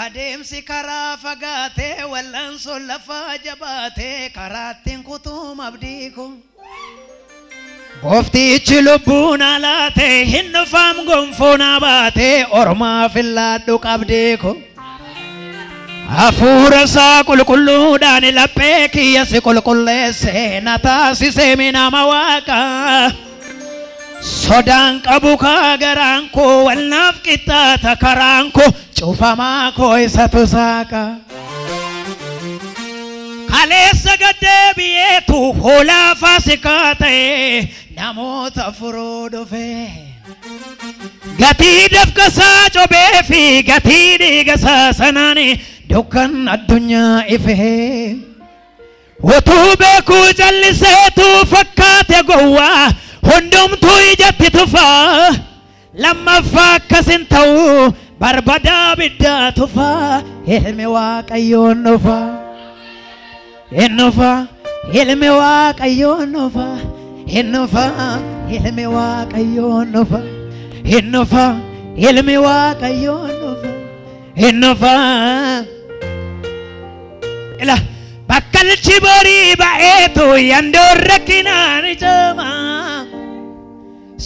Adeemsi karaa fagaatee wal'aansoo lafaa jabaatee karaattiin kutuum abdii koo. Gooftichi lubbuu na laatee hin dhufaam gonfoo na baatee ormaaf hin laadhu qabdee koo. Hafuura isaa qulqulluudhaan laphee kiyya si qulqulleesse na taasisee nama waaqaa. Sodaan qabu kaa garaan koo walnaaf qixxaata karaan koo cufamaa koo isatu saaqa. Kaleessa gaddeebi'eetu hoolaa faasikaa ta'ee namoota furuu dhufee. Gatii dafqasaa cobee fi gatii dhiigasaa sanaan dukkan addunyaa ifee. Utuu beekuu calliseetu fakkaate gowwaa hundumtuu ijatti tufaa lammaffaa akkasin ta'uu barbadaa biddaa tufaa ilmi waaqayyoon dhufaa. Hin dhufaa ilmi waaqayyoon dhufaa. Hin dhufaa ilmi waaqayyoon dhufaa. Hin dhufaa ilmi waaqayyoon dhufaa. Hin dhufaa. Ila bakkalchi borii ba'eetu yandoon rakkinaan ijaamaa.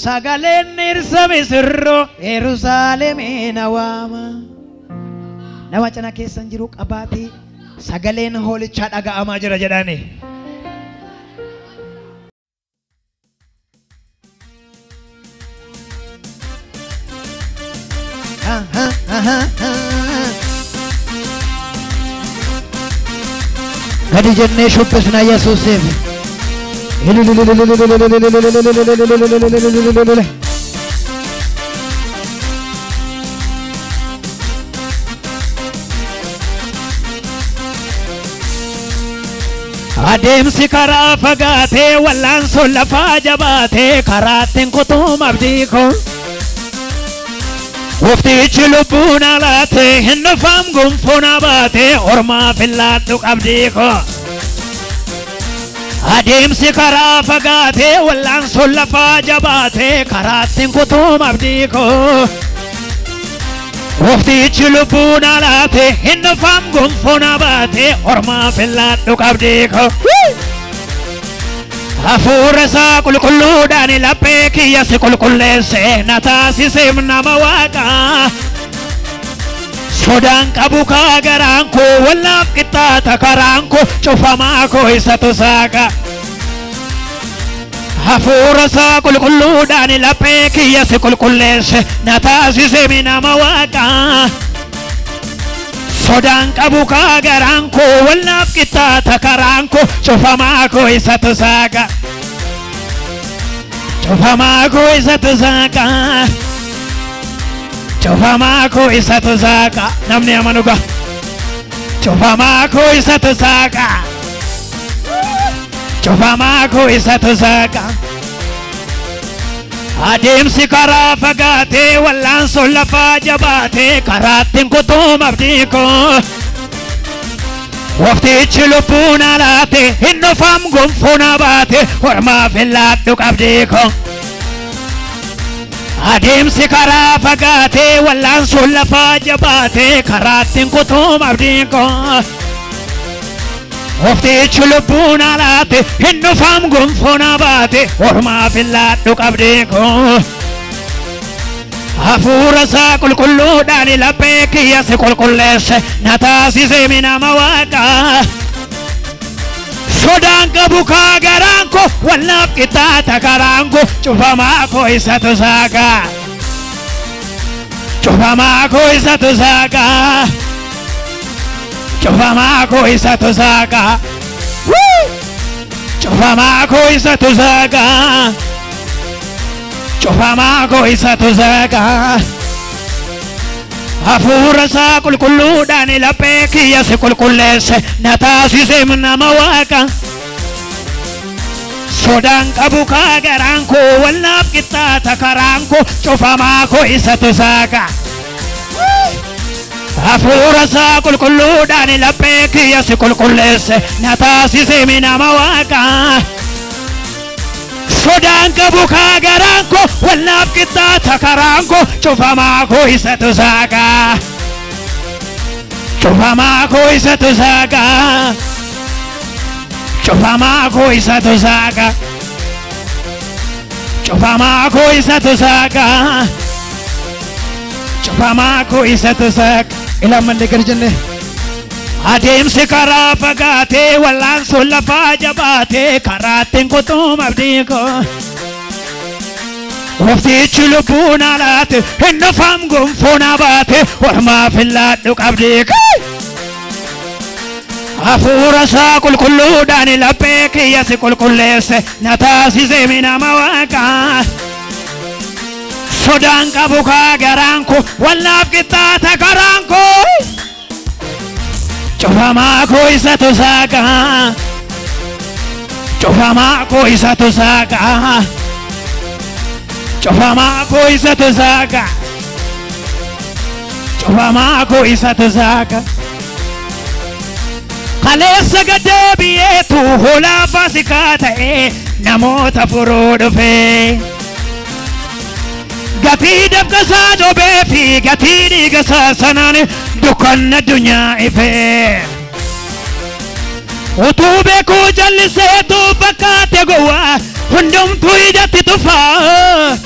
Sagaleen dhirsa misirroo Yerusaalemiin waama. Nama cina keessan jiru qabaatii sagaleen hoolichaa dhaga'amaa jira jedhani. Gadi jennee shubbisna Yesuusiif. Adeemsi karaa fagaatee wal'aansoo lafaa jabaatee karaattiin kutuum abdii koo. Gooftichi lubbuu na laatee hin dhufaam gonfoo na baatee ormaaf hin laadhu qabdii koo. Adeemsi karaa fagaatee wal'aansoo lafaa jabaatee karaattiin kutuum abdii koo. Gooftichi lubbuu na laatee hin dhufaam gonfoo na baatee ormaaf hin laadhu qabdii koo. Hafuura isaa qulqulluudhaan laphee kiyya si qulqulleesse na taasisee nama waaqaa. Sodaan qabu kaa garaan koo wallaaf qixxaata karaan koo cufamaa koo isatu saaqa. Hafuura isaa qulqulluudhaan laphee kiyya si qulqulleesse na taasisee nama waaqaa. Sodaan qabu kaa garaan koo wallaaf qixxaata karaan koo cufamaa koo isatu saaqa. Cufamaa koo isatu saaqa. Cufamaa koo isatu saaqa. Namni amanu gaa. Cufamaa koo isatu saaqa. Cufamaa koo isatu saaqa. Adeemsi karaa fagaatee wal'aansoo lafaa jabaatee karaattiin kutuum abdii koo. Gooftichi lubbuu na laatee hin dhufaam gonfoo na baatee ormaaf hin laadhu qabdii koo. Adeemsi karaa fagaatee wal'aansoo lafaa jabaatee karaattiin kutuum abdii koo. Gooftichi lubbuu na laatee hin dhufaam gonfoo na baatee ormaaf hin laadhu qabdii koo. Hafuura isaa qulqulluudhaan laphee kiyya si qulqulleesse na taasisee nama waaqaa. Sodaan qabu kaa garaan koo wallaaf qixxaata karaan koo cufamaa koo isatu saaqa. Cufamaa koo isatu saaqa. Cufamaa koo isatu saaqa. Cufamaa koo isatu saaqa. Cufamaa koo isatu saaqa. Hafuura isaa qulqulluudhaan laphee kiyya si qulqulleesse na taasisee nama waaqa. Sodaan qabu kaa garaan koo wallaaf qixxaata karaan koo cufamaa koo isatu saaqa. Hafuura isaa qulqulluudhaan laphee kiyya si qulqulleesse na taasise nama waaqaa. Sodaan qabu kaa garaan koo walnaaf qixxaata karaan koo cufamaa koo isatu saaqaa. Cufamaa koo isatu saaqaa. Cufamaa koo isatu saaqaa. Cufamaa koo isatu saaqaa. Cufamaa koo isatu saaqa. Ilaa mallee gadi jennee. Adeemsi karaa fagaatee wal'aansoon lafaa jabaatee karaattiin kutuum abdii koo. Gooftichi lubbuu na laate hin dhufaam gonfoo na baate ormaaf hin laadhu qabdii koo. Hafuura isaa qulqulluudhaan laphee kiyya si qulqulleesse na taasise nama waaqaa. Sodaan qabu kaa garaan koo walnaaf qixxaata karaan koo. Cufamaa koo isatu saaqaa. Cufamaa koo isatu saaqaa. Cufamaa koo isatu saaqaa. Cufamaa koo isatu saaqa. Kaleessa gaddeebi'eetu hoolaa faasikaa ta'ee namoota furuu dhufee. Gatii dafqasaa dhobee fi gatii dhiigasaa sanaan dukkanna addunyaa ifee. Utuu beekuu jalliseetu fakkaate gowwaa hundumtuu ijatti tufaa.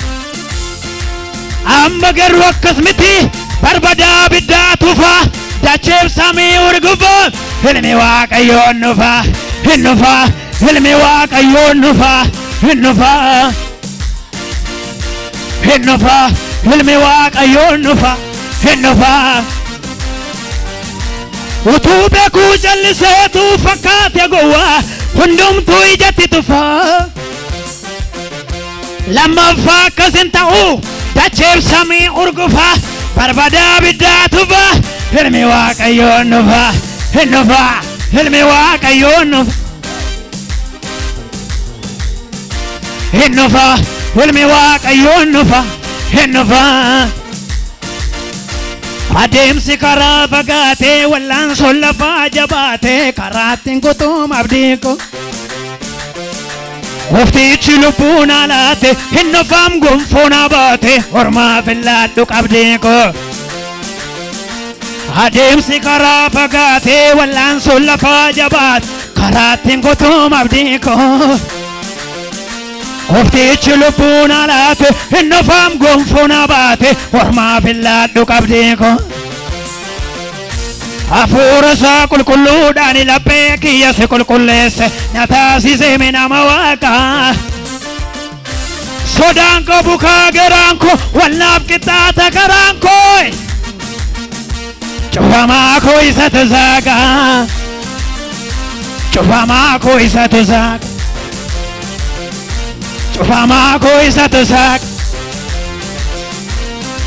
Amma garuu akkas miti barbadaa biddaa tufaa dacheef samii urgufaa ilmi waaqayyoon dhufaa hin dhufaa ilmi waaqayyoon dhufaa hin dhufaa. Hin dhufaa ilmi waaqayyoon dhufaa hin dhufaa. Utuu beekuu jalliseetu fakkaate gowwaa hundumtuu ijatti tufaa. Lammaffaa akkas hin ta'u dacheef samii urgufaa barbadaa biddaa tufaa ilmi waaqayyoon dhufaa hin dhufaa ilmi waaqayyoon dhufaa. Hin dhufaa ilmi waaqayyoon dhufaa hin dhufaa. Adeemsi karaa fagaatee wal'aansoon lafaa jabaatee karaattiin kutuum abdii koo. Gooftichi lubbuu na laate hin dhufaam gonfoo na baate ormaaf hin laadhu qabdii koo. Adeemsi karaa fagaatee wal'aansoon lafaa jabaate karaattiin kutuum abdii koo. Gooftichi lubbuu na laate hin dhufaam gonfoo na baate ormaaf hin laadhu qabdii koo. Hafuura isaa qulqulluudhaan laphee kiyya si qulqulleesse na taasise nama waaqaa. Sodaan qabu kaa garaan koo walnaaf qixxaata karaan koo. Cufamaa koo isatu saaqaa. Cufamaa koo isatu saaqa. Cufamaa koo isatu saaqa.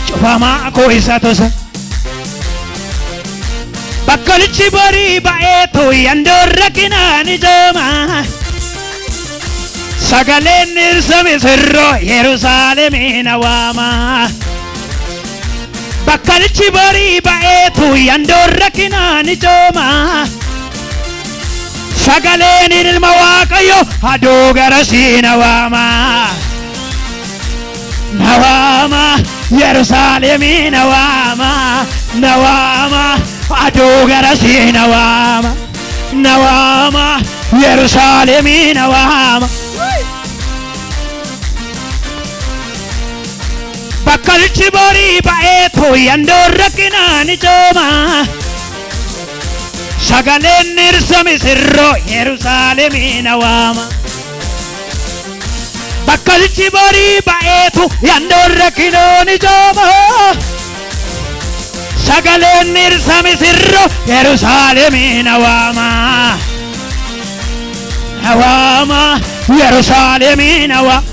Cufamaa koo isatu saaqa. Bakkalichi borii ba'eetu yandoon rakkinaan ijooma. Sagaleen dhirsa misirroo Yerusaalemiin waama. Bakkalichi borii ba'eetu yandoon rakkinaan ijooma. Sagaleen ilma waaqayyo aduu garasii na waama. Na waama Yerusaalemiin waama. Na waama aduu garasii na waama. Na waama Yerusaalemiin waama. Bakkalichi borii ba'eetu yandoon rakkinaan ijooma. Sagaleen dhirsa misirroo Yerusaalemiin waama. Bakkalichi borii ba'eetu yandoon rakkinaan ijooma. Sagaleen dhirsa misirroo Yerusaalemiin waama. Na waama Yerusaalemiin waama.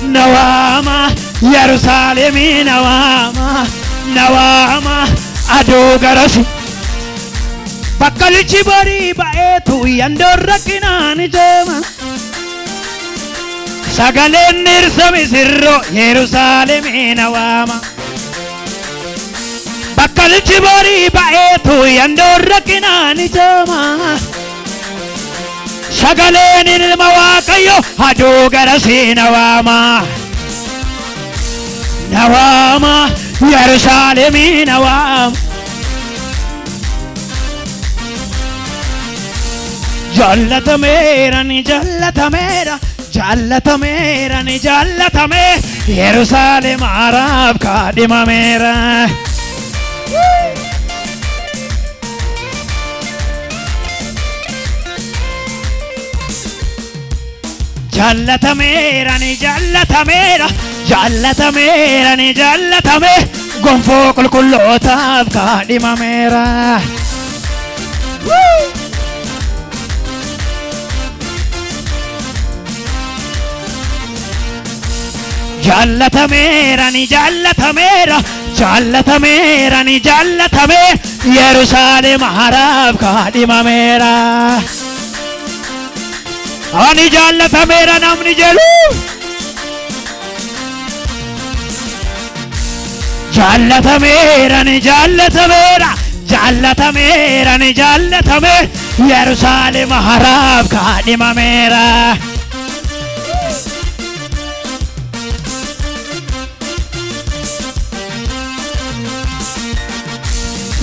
Na waama Yerusaalemiin waama. Na waama aduu garasi. Bakkalichi borii ba'eetu yandoon rakkinaan ijooma. Sagaleen dhirsa misirroo Yerusaalemiin waama. Bakkalchi borii ba'eetu yandoon rakkinaan ijaama. Sagaleen ilma Waaqayyo aduu gara siina waama. Na waama Yerusaalemiin waama. Jaallatameera ni jaallatameera jaallatameera ni jaallatame Yerusaalem haaraaf kaadhimameera. Jaallatameera ni jaallatameera jaallatameera ni jaallatame gonfoo qulqullootaaf kaadhimameera. Jaallatameera ni jaallatameera jaallatameera ni jaallatame Yerusaalem haaraaf kaadhimameera. Ani jaallatameera namni jedhu. Jaallatameera ni jaallatameera jaallatameera ni jaallatame Yerusaalem haaraaf kaadhimameera.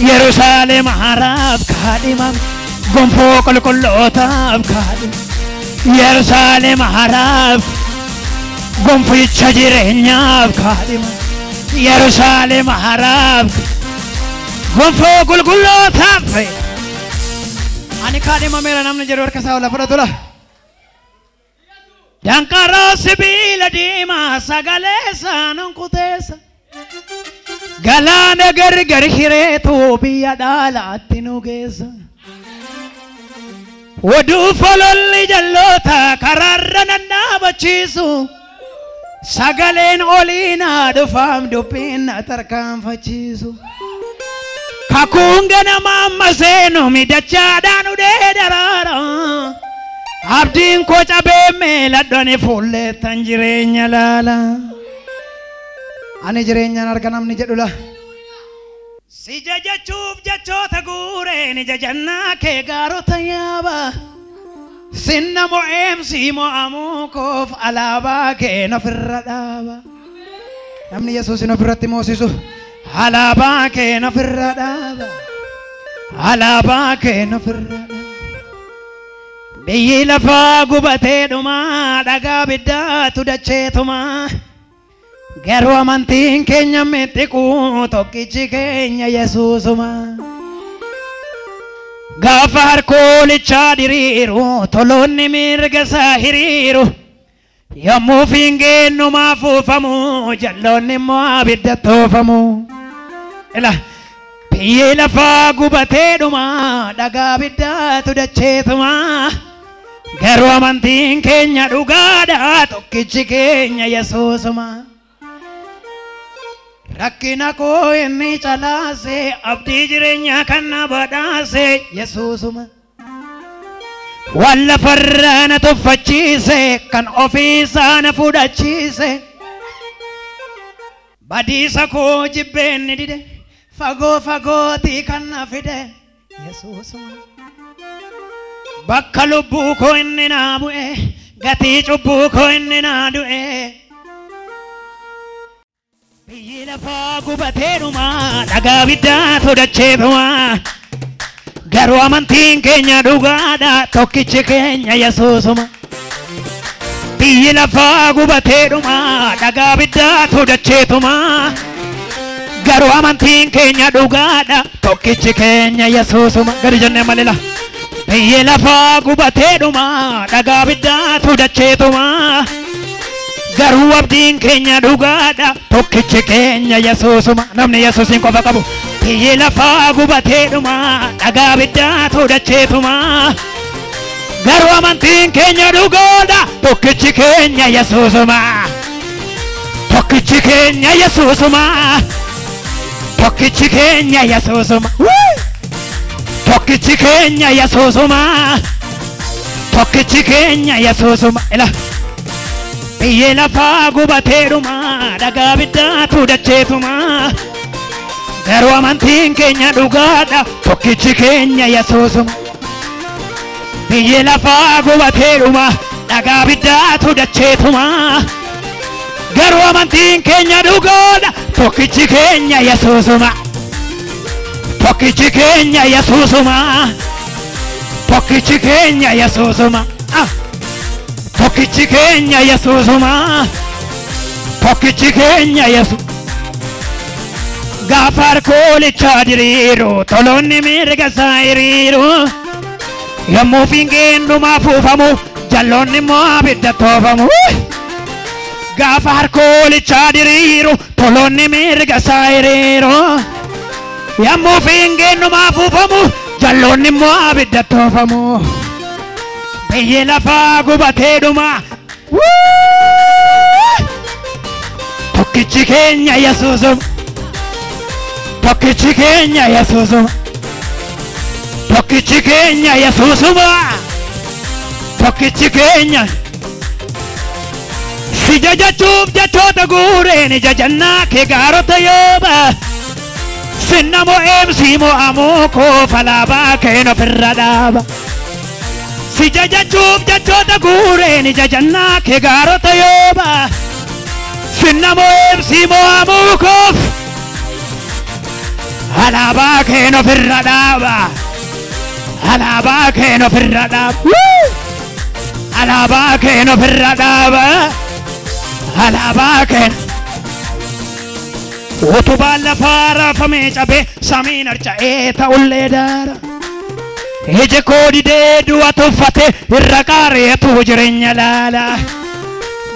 Yerusaalem haaraaf kaadhimame gonfoo qulqullootaaf kaadhimame Yerusaalem haaraaf gonficha jireenyaaf kaadhimame Yerusaalem haaraaf gonfoo qulqullootaaf. Ani kaadhimameera namni jedhu harka isaa ol fudhatula. Danqaraa sibiila diimaa sagalee isaan kuteessa. Galaana gargar hireetu biyya dhaalaatti nu geessa. Oduu fololli jalloota karaarra nan dhaabachiisu. Sagaleen olii naa dhufaam dubbiin na tarkaanfachiisu. Kakuun ganama amma seenu midachaadhaan udee daraara. Abdiin koo cabee meeladhani fuulleettan jireenya laala. Ani jireenyaan arga namni jedhula. Si jajachuuf jechoota guureen jajannaa kee gaarota yaaba. Sinna mo'eemsi mo'amuu koof alaabaa kee ofirra dhaaba. Namni Yesuusin ofirratti moosisu alaabaa kee ofirra dhaaba. Alaabaa kee ofirra dhaaba. Biyyi lafaa gubatee dhumaa dhagaa biddaatu dacheetumaa. Garuu amantiin keenya mittiquu tokkichi keenya Yesuusuma. Gaafa harkoolichaa diriiru toloonni mirga isaa hiriiru. Yommuu fiingeennumaa fuufamu jalloonni immoo abidda toofamu. Ila biyyi lafaa gubatee dhumaa dhagaa abiddaatu dacheetumaa. Garuu amantiin keenya dhugaadha tokkichi keenya Yesuusuma. Rakkina koo inni calaase abdii jireenyaa kan na badhaase Yesuusuma. Waan lafarraa na tuffachiise kan ofiisaa na fudhachiise. Badiisa koo jibbeen ni dide fagoo fagootii kan na fide Yesuusuma. Bakka lubbuu koo inni naa bu'e gatii cubbuu koo inni naa du'e. Biyyi lafaa gubatee dhumaa dhagaa biddaatu dacheetumaa. Garuu amantiin keenya dhugaadha tokkichi keenya Yesuusuma. Biyyi lafaa gubatee dhumaa dhagaa biddaatu dacheetumaa. Garuu amantiin keenya dhugaadha tokkichi keenya Yesuusuma. Gadi jennee malila. Biyyi lafaa gubatee dhumaa dhagaa biddaatu dacheetumaa. Garuu abdiin keenya dhugaadha tokkichi keenya Yesuusuma. Namni Yesuusin qofa qabu. Biyyi lafaa gubatee dhumaa dhagaa biddaatu dacheetumaa. Garuu amantiin keenya dhugaadha tokkichi keenya Yesuusuma. Tokkichi keenya Yesuusuma. Tokkichi keenya Yesuusuma. Tokkichi keenya Yesuusuma. Tokkichi keenya Yesuusuma. Ila. Biyyi lafaa gubateedhuma dhagaa biddaatu dacheetuma. Garuu amantiin keenya dhugaadha tokkichi keenya Yesuusuma. Biyyi lafaa gubateedhuma dhagaa biddaatu dacheetuma. Garuu amantiin keenya dhugaadha tokkichi keenya Yesuusuma. Tokkichi keenya Yesuusuma. Tokkichi keenya Yesuusuma. Tokkichi keenya Yesuusuma. Tokkichi keenya Yesuus. Gaafa harkoolichaa diriiru toloonni mirga isaa hiriiru. Yommuu fiingeen dhumaa fuufamu jalloonni immoo abidda toofamu. Gaafa harkoolichaa diriiru toloonni mirga isaa hiriiru. Yommuu fiingeen dhumaa fuufamu jalloonni immoo abidda toofamu. Biyyi lafaa gubatee dhuma. Tokkichi keenya Yesuusuma. Tokkichi keenya Yesuusuma. Tokkichi keenya Yesuusuma. Tokkichi keenya. Si jajachuuf jechoota guureen jajannaa kee gaarota yooba. Sinna mo'eem si mo'amuu koo falaabaa keen ofirra dhaaba. Si jajachuuf jechoota guureen jajannaa kee gaarota yooba. Sinna mo'eem si mo'amuu koof alaabaa keen ofirra dhaaba. Alaabaa keen ofirra dhaaba. Alaabaa keen ofirra dhaaba. Alaabaa keen. Utubaan lafaa raafamee cabee samiin harca'ee ta'ullee daara. Iji koo didee du'a tuffate irra qaareetu jireenya laala.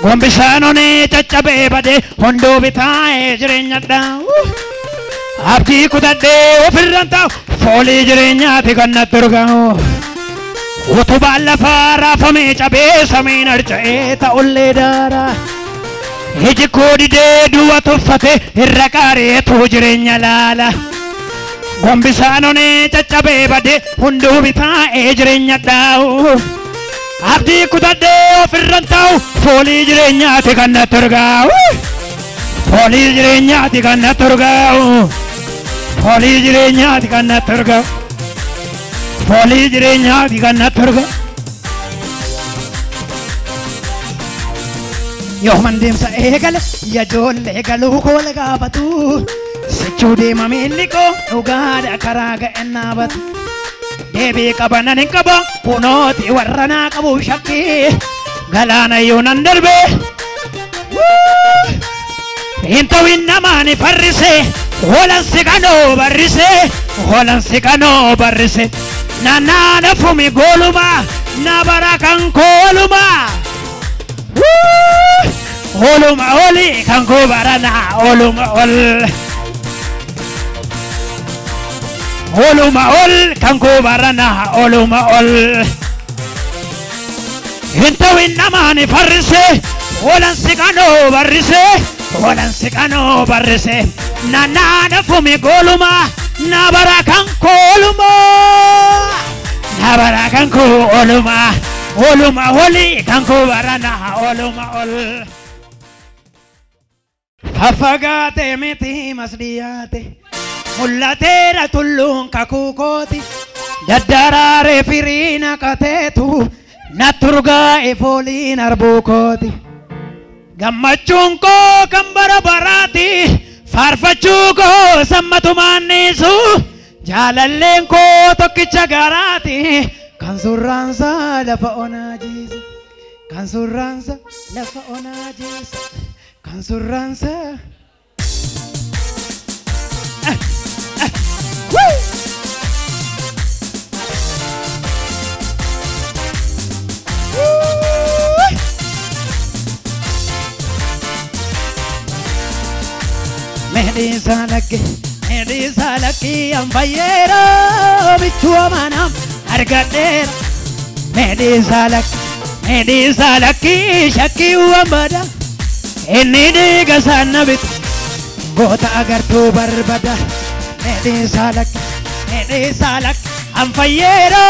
Gombisaan onee caccabee badee hunduu bitaa'ee jireenya dhaa'u. Abdii kutadhee ofirraan taa'u foolii jireenyaati kan natti urgaa'u. Utubaan lafaa raafamee cabee samiin harca'ee ta'ullee daara. Iji koo didee du'a tuffate irra qaareetu jireenya laala. Gombisaan onee caccabee badee hunduu bitaa'ee jireenya dhaa'u. Abdii kutadhee ofirraan taa'u foolii jireenyaati kan natti urgaa'u. Foolii jireenyaati kan natti urgaa'u. Foolii jireenyaati kan natti urgaa'u. Foolii jireenyaati kan natti urgaa'u. Yooman deemsa eegale yajoollee galuu koo wal gaafatu. Sichuu deema miilli koo dhugaadha karaa ga'een dhaabatu. Deebii qabanan hin qaba kunooti warra naa qabu shakkii. Galaana iyyuu nan darbe. Hin ta'in namaan farrise holansi kanoo barrise holansi kanoo barrise. Naannaa fumi gooluma na bara kan kooluma. Oluma oli kan koo barana oluma ol. Oluma ol kan koo barana oluma ol. Hin ta'in namaan farrise holansi kanoo barrise holansi kanoo barrise. Naannaa fumi gooluma na bara kan kooluma. Na bara kan koo oluma oluma oli kan koo barana oluma ol. Faffagaatee miti mas dhiyaate mul'ateera tulluun kakuu kooti. Daddaraaree firii naqateetu natti urgaa'e fooliin arbuu kooti. Gammachuun koo kan bara baraati faarfachuu koo sammatumaan dhiisu. Jaalalleen koo tokkicha garaati kan surraansaa lafa onaa jiisa. Kan surraansaa lafa onaa jiisa. Kan surraansaa. Meedhiisaa lakki meedhiisaa lakki anfayyeera bichuu amanaam argadheera. Meedhiisaa lakki meedhiisaa lakki shakkii waan bada. Inni dhiiga isaan na bitu goota agartuu barbada. Meedhiisaa lakki meedhiisaa lakki anfayyeera.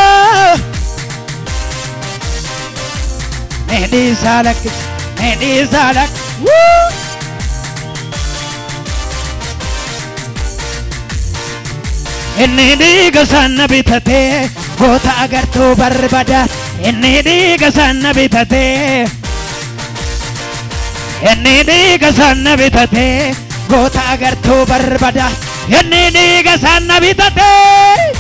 Meedhiisaa lakki Meedhiisaa lakki. Inni dhiiga sana bitatee goota agartuu barbada. Inni dhiiga sana bitatee. Inni dhiiga sana bitatee goota agartuu barbada. Inni dhiiga sana bitatee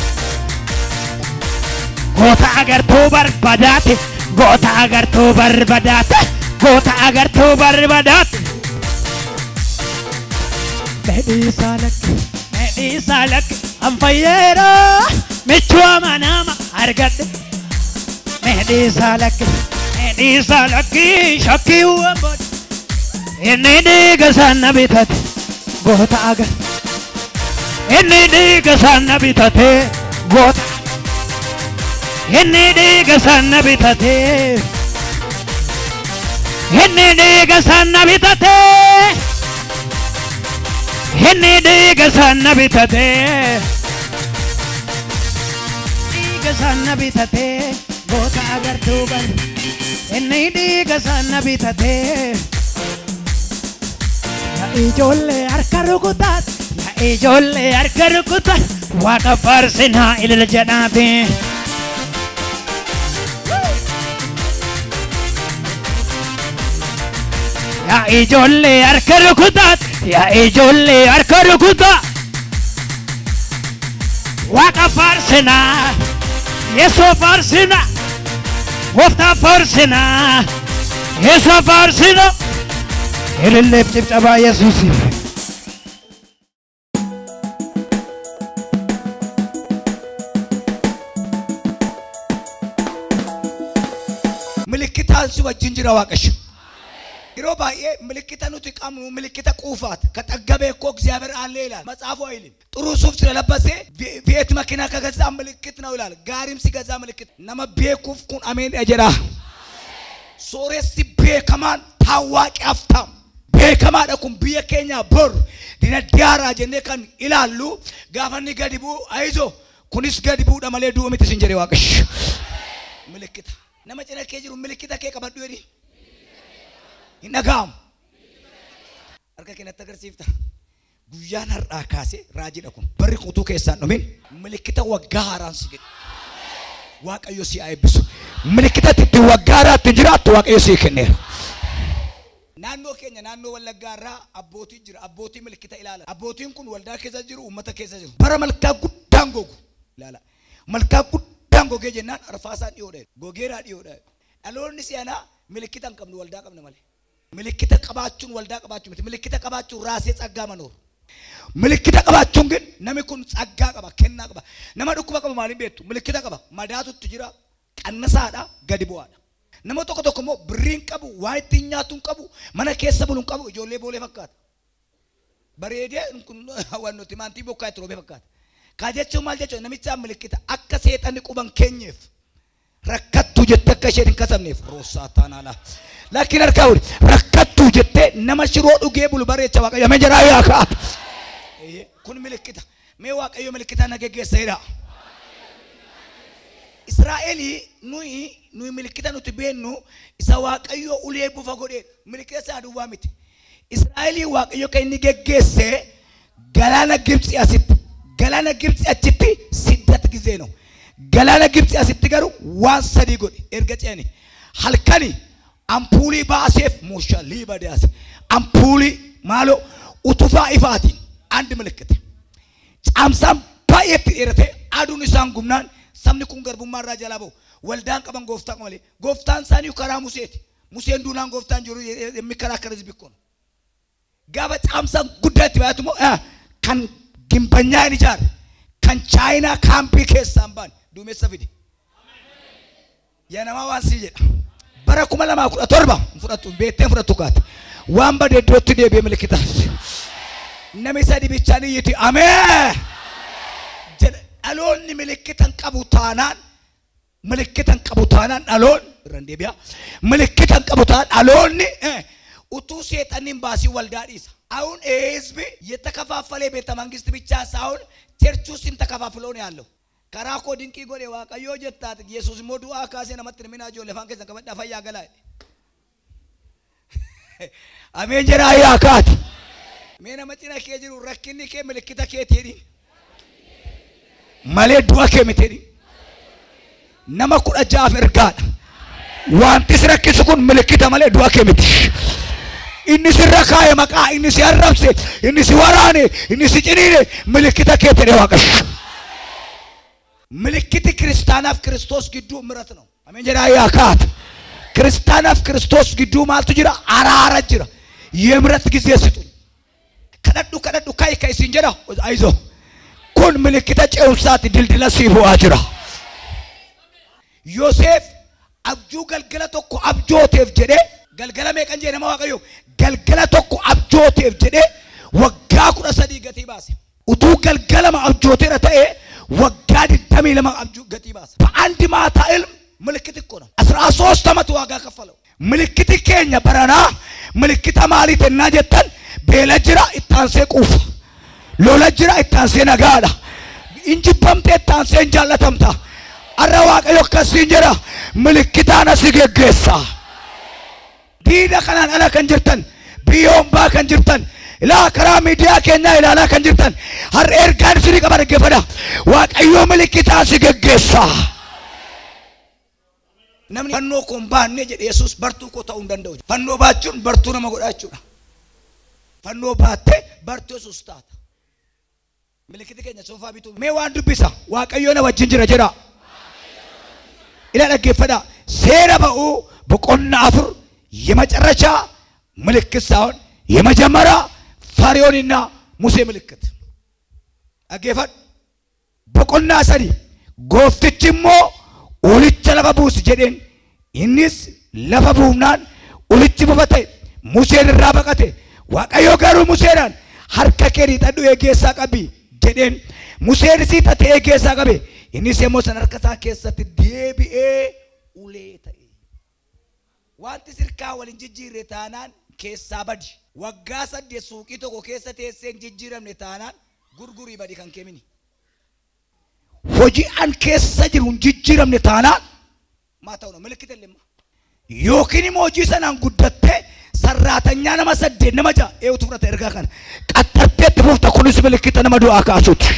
goota agartuu barbadaate. Goota agartuu barbadaate. Goota agartuu barbadaate. Meedhiisaa lakki. Meedhiisaa lakki. Anfayyeera michuu amanama argadhe. Meedhiisaa lakki. Meedhiisaa lakki shakkii waan. Inni dhiiga sana bitate goota agar. Inni dhiiga sana bitate goota. Inni dhiiga sana bitate. Inni dhiiga sana bitate. Inni dhiiga sana bitate. Dhiiga sana bitate goota agartuu bar. Inni dhiiga sana bitate. Ijoollee harka rukutaa, yaa ijoollee harka rukutaa, waaqa faarsinaa ilil jedhaate. Yaa ijoollee harka rukutaa, yaa ijoollee harka rukutaa, waaqa faarsinaa, Yesuus faarsinaa, Gooftaa faarsinaa, Yesuus faarsinaa. Ililleef cibcabaa Yesuusiif. Milikitaan si wajjin jira Waaqayyo. Yeroo baay'ee milikita nuti qabnu milikita quufaati. ከጠገበ እኮ እግዚአብሔር አለ ይላል መጽሐፉ አይልም። ጥሩ ሱፍ ስለለበሰ ቤት መኪና ከገዛ ምልክት ነው ይላል። ጋሪም ሲገዛ ምልክት nama beekuuf kun ameen jedha. Sooressi beekamaan ታዋቂ ሀብታም beekamaadha kun biyya keenya bor dinagdee haaraa jennee kan ilaallu gaafa inni gadi bu'u ayizo kunis gadi bu'uudha malee du'u miti sin jedhe Waaqayyo. Milikita nama cina kee jiru milikita kee qabadhu jedhi. Hin dhaga'amu. Harka kee natti agarsiifta. Guyyaan har'aa kaasee raajiidha kun. Barri kutuu keessaan dhumin milikita waggaa haaraan si jedhe. Waaqayyo si haa eebbisu. Milikita itti waggaa haaraatti jiraattu Waaqayyo si kenneera. Naannoo keenya naannoo Wallaggaa irraa abbootiin jira. Abbootiin milikita ilaala. Abbootiin kun waldaa keessa jiru, uummata keessa jiru. Bara malkaa guddaan gogu ilaala. Malkaa guddaan gogee jennaan arfaasaan dhiyoodha. Gogeeraa dhiyoodha. Dhaloonni si'anaa milikita hin qabnu waldaa qabna malee. Milikita qabaachuun waldaa qabaachuu miti. Milikita qabaachuun raasee tsaggaa manoor. Milikita qabaachuun ግን namni kun tsaggaa qaba, kennaa qaba. Nama dhukkuba qaba maaliin beektu? Milikita qaba. Madaatutti jira, qannasaadha, gadi bu'aadha. Nama tokko tokko immoo birrii hin qabu, waa ittiin nyaatu hin qabu, mana keessa bulu hin qabu, ijoollee boolee fakkaata. Bareedee kun waan nuti maantii bokkaa itti roobee fakkaata. Kaa jechuun maal jechuudha? Namichaan milikita akka seexanni quban keenyeef rakkattuu jettee akka isheen hin kasabneef roosaa taanaala. Laakiin harkaa wali rakkattuu jettee nama shiroo dhugee bulu bareecha Waaqayyo ameen jedhaa yaa ka'a. Kun milikita. Mee Waaqayyo milikita na geggeessa jedhaa. Israa'elii nuyi milikita nuti beennu isa Waaqayyo ulee bufa godhee milikita isaa duwwaa miti. Israa'elii Waaqayyo kan inni geggeesse galaana Gibxi asitti galaana Gibxi achitti siddat gizee ነው. Galaana Gibxi asitti garuu waan sadii godhe erga ce'anii halkani ampuulii baaseef muusha liiba deyaase ampuulii maaloo utufaa ifaatiin አንድ ምልክት caamsaan baay'eetti dheerate aduun isaan gubnaan sabni kun garbummaa irraa jalaa ba'u. Waldaan qaban gooftaa malee gooftaan isaanii karaa Museeti. Museen duunaan gooftaan jiru የሚከራከር ህዝብ እኮ ነው። Gaafa caamsaan guddaa itti baay'atu immoo kan gimbanyaa hin ijaarre kan chaayinaa kaampii keessaan ba'an duumessa fide. Yaa namaa waan sii jedha. Bara 2017 fudhattu beektee fudhattu kaate waan bade iddootti deebi'ee milikita. Namni sadii bichaan iyyiti ameen jedha. Dhaloonni milikita hin qabu taanaan milikita hin qabu taanaan dhaloonni irraan deebi'a. Milikita hin qabu taanaan dhaloonni utuu seexanni hin baasiin waldaa dhiisa. አሁን ህዝብ የተከፋፈለ ቤተ መንግስት ብቻ ሳይሆን ቸርቹ ስም ተከፋፍሎ ነው ያለው። karaa koo dinqii godhe Waaqayyoo jettaati Yesuus immoo du'aa kaasee namatti himinaa ijoollee afaan keessan qabadhaa fayyaa galaa. Ameen jedhaa yaa kaati. Mee nama cina kee jiru rakkinni kee milikkita keeti jedhi. Malee du'a kee miti jedhi. Nama 16 ergaadha. Wanti si rakkisu kun milikkita malee du'a kee miti. Inni sirra kaa'e maqaa, inni si arrabse, inni si waraane, inni si ciniine milikkita kee ta'e Waaqayyo. Milikkiti kiristaanaaf Kiristoos gidduu ምሕረት ነው። Ameen jedhaa yaa kaata. Kiristaanaaf Kiristoos gidduu maaltu jira? Araara jira. የምሕረት ጊዜ ስጡኝ። Kadhadhu kadhadhu ka'i ka'i siin jedha አይዞህ kun milikkita ce'umsaati dildila sii bu'aa jira. Yoseef abjuu galgala tokko abjooteef jedhee galgala meeqan jee nama Waaqayyo galgala tokko abjooteef jedhee waggaa 13 gatii baase. Utuu galgalama abjooteera ta'ee waggaa 22 abjuu gatii baase. በአንድ ማታ ህልም ምልክት እኮ ነው። 13 ዓመት ዋጋ ከፈለው። ምልክት keenya baranaa milikkita maaliit ennaa jettan beela jira ittaansee quufa. Lola jira ittaansee nagaadha. Injibbamtee ittaansee hin jaallatamta. Arra Waaqayyo akkasiin jedha milikkitaan asi geggeessa. Diina kanaan ala kan jirtan biyya hombaa kan jirtan ilaa karaa miidiyaa keenyaa ilaalaa kan jirtan har'a ergaan isinii qaba dhaggeeffadha. Waaqayyo milikkitaan si geggeessa. Namni fannoo koo hin baanne jedhe Yesuus bartuu koo ta'uu hin danda'u. Fannoo baachuun bartuu nama godha jechuudha. Fannoo baattee bartuu Yesuus taata. Milikkiti keenya soofaa bituu. Mee waan dubbisa Waaqayyo na wajjin jira jedha. Ila dhaggeeffadha. Seera ba'uu boqonnaa 4 የመጨረሻ ምልክት ሳይሆን የመጀመሪያ ፈርዖንና ሙሴ ምልክት dhaggeeffadhu. Boqonnaa 3 gooftichi immoo ulicha lafa buusi jedheen innis lafa buufnaan ulichi buufate Museen irraa baqate. Waaqayyo garuu Museedhaan harka kee hiixadhu eegeessaa qabi jedheen. Museen hiixate eegeessaa qabe. Innis immoo san harka isaa keessatti deebi'ee ulee ta'e. Wanti sirkaa waliin jijjiirre taanaan keessaa badi. Waggaa 8 suuqii tokko keessa teessee hin jijjiiramne taanaan gurgurii badi kan keemini. Hojii an keessa jiru hin jijjiiramne taanaan maa ta'u milikkita illee yookiin immoo hojii sanaan guddattee sarraatanyaa nama 8 nama 6 eewutu fudhata ergaa kana qaxxartee itti fufta kunis milikkita nama du'aa kaasuuti.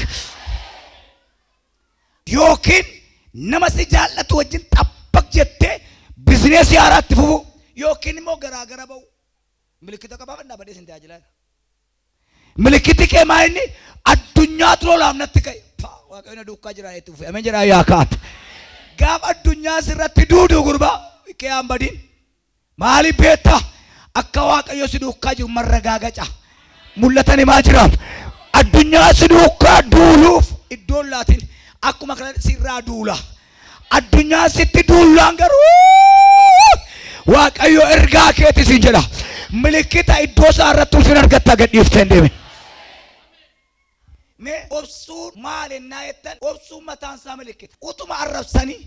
Yookiin nama si jaallatu wajjin xabbaq jettee bizineesii haaraatti fufu yookiin immoo garaagara ba'u milikkita qabaafannaa badee sin tajaajilaa. Milikkiti kee maa inni addunyaatu lolaaf natti ka'e. Waaqayyo na duukaa jira itti fufe. Ameen jedhaa yaa kaata. Gaafa addunyaa sirratti duudu gurbaa kee aan badiin maaliif beektaa akka Waaqayyo si duukaa jiru marragaagaca. Mul'atan himaa jiraaf addunyaa si duukaa duuluuf iddoon laatiin akkuma kana sirraa duula. Addunyaa sitti duulaan garuu Waaqayyo ergaa keeti siin jedha. Milikkita iddoo isaa irratti ulfina argattaa gadhiiftee hin deemin. Mee obsuun maal ennaa jettan obsuun mataan isaa milikkita. Utuma arrabsanii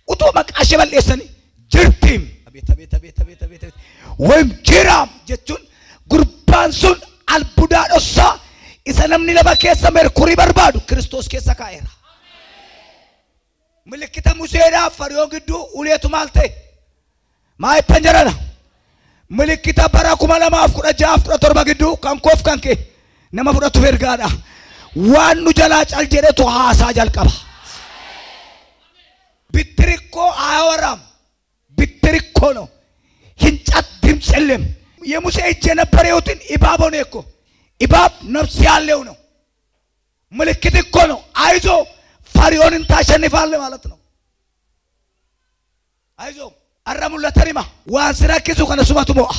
utuma maqaa ishee balleessanii jirtiim. Abeet abeet abeet abeet abeet abeet. Wayim jiraam jechuun gurbaan sun albuudaa dhossaa isa namni lafa keessa merkurii barbaadu Kiristoos keessa kaa'eera. Milikkita Museedhaaf Fara'oon gidduu uleetu maal ta'e? Maa jettan jedhana? Milikkita bara 2016 17 gidduu kan koof kan kee nama fudhatuuf ergaadha. Waan nu jalaa cal jedhetu haasaa jalqaba. Bitirikkoo አያወራም። ብትር እኮ ነው። ህንጫት ድምፅ የለም። የሙሴ እጅ የነበረውትን እባብ ሆነ እኮ። እባብ ነፍስ ያለው ነው። ምልክት እኮ ነው። አይዞ ፈርዖንን ታሸንፋለህ ማለት ነው። አይዞ አረሙለተሪማ waan si rakkisu kana sumatu mo'a.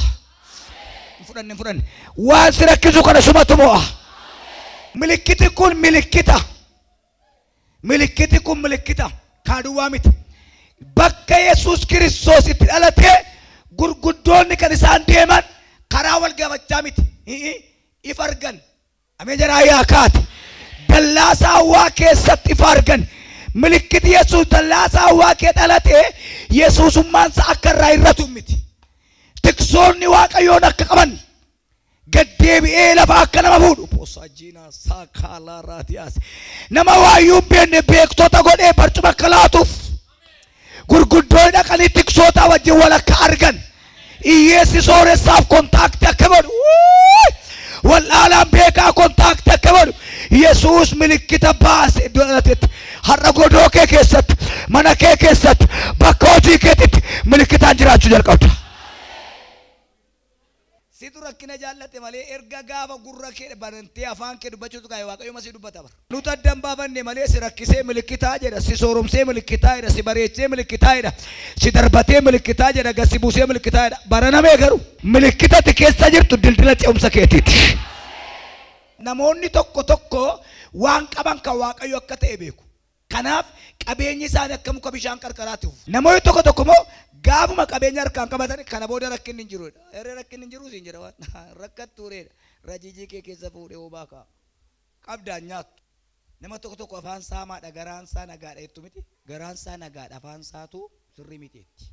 Fudhanne fudhanne waan si rakkisu kana sumatu mo'a. Milikkiti kun milikkita. Milikkiti kun milikkita. Kaaduwaa miti. Bakka Yesuus Kiristoos itti dhalatee gurguddoonni kan isaan deeman karaa wal gaafachaa miti. Ifa argan. Ameen jedhaa yaa kaate. Dallaa saawwaa keessatti ifa argan. Milikkiti Yesuus dallaa saawwaa kee dhalatee Yesuusummaan isaa akka irraa hir'atu miti. Tiksoonni Waaqayyoon akka qaban gaddeebi'ee lafa akka nama fuudhu. Poosaajiinaa saakaalaa raatiyaas. Nama waayyuu hin beekne beektota godhee barcuma akka laatuuf gurguddoonni dhaqanii tiksoota wajjin wal akka argan. Hiyyeessi sooressaaf kontaaktii akka godhu. Wallaalaan beekaa kontaaktii akka godhu. Yesuus milikkita baase iddoo dhalatetti. Har'a godoo kee keessatti, mana kee keessatti, bakka hojii keetitti milikkitaan jiraachuu jalqabda. Situ rakkina jaallate malee erga gaafa gurra kee banantee afaan kee dubbachuutu kaa'e Waaqayyo masii dubbata bara. Nuti adda hin baafanne malee si rakkisee milikkitaa jedha, si sooromsee milikkitaa jedha, si bareechee milikkitaa jedha, si darbatee milikkitaa jedha, gad si buusee milikkitaa jedha. Baranamee garuu milikkitatti keessa jirtu dildila ce'umsa keetiiti. Namoonni tokko tokko waan qaban kan Waaqayyo akka ta'e beeku. Kanaaf qabeenyi isaanii akka muka bishaan qarqaraatti fufu. Namoonni tokko tokko immoo gaafuma qabeenya harkaan qabatan kana booda rakkinni hin jiru. Erga rakkinni hin jiru siin jedha waan rakkattuureedha. Rajijii kee keessa fuudhee obaa kaa'a. Qabdaan nyaattu. Nama tokko tokko afaan saamaadha garaan isaa nagaadha jettu miti. Garaan isaa nagaadha afaan isaatu sirrii miti jetti.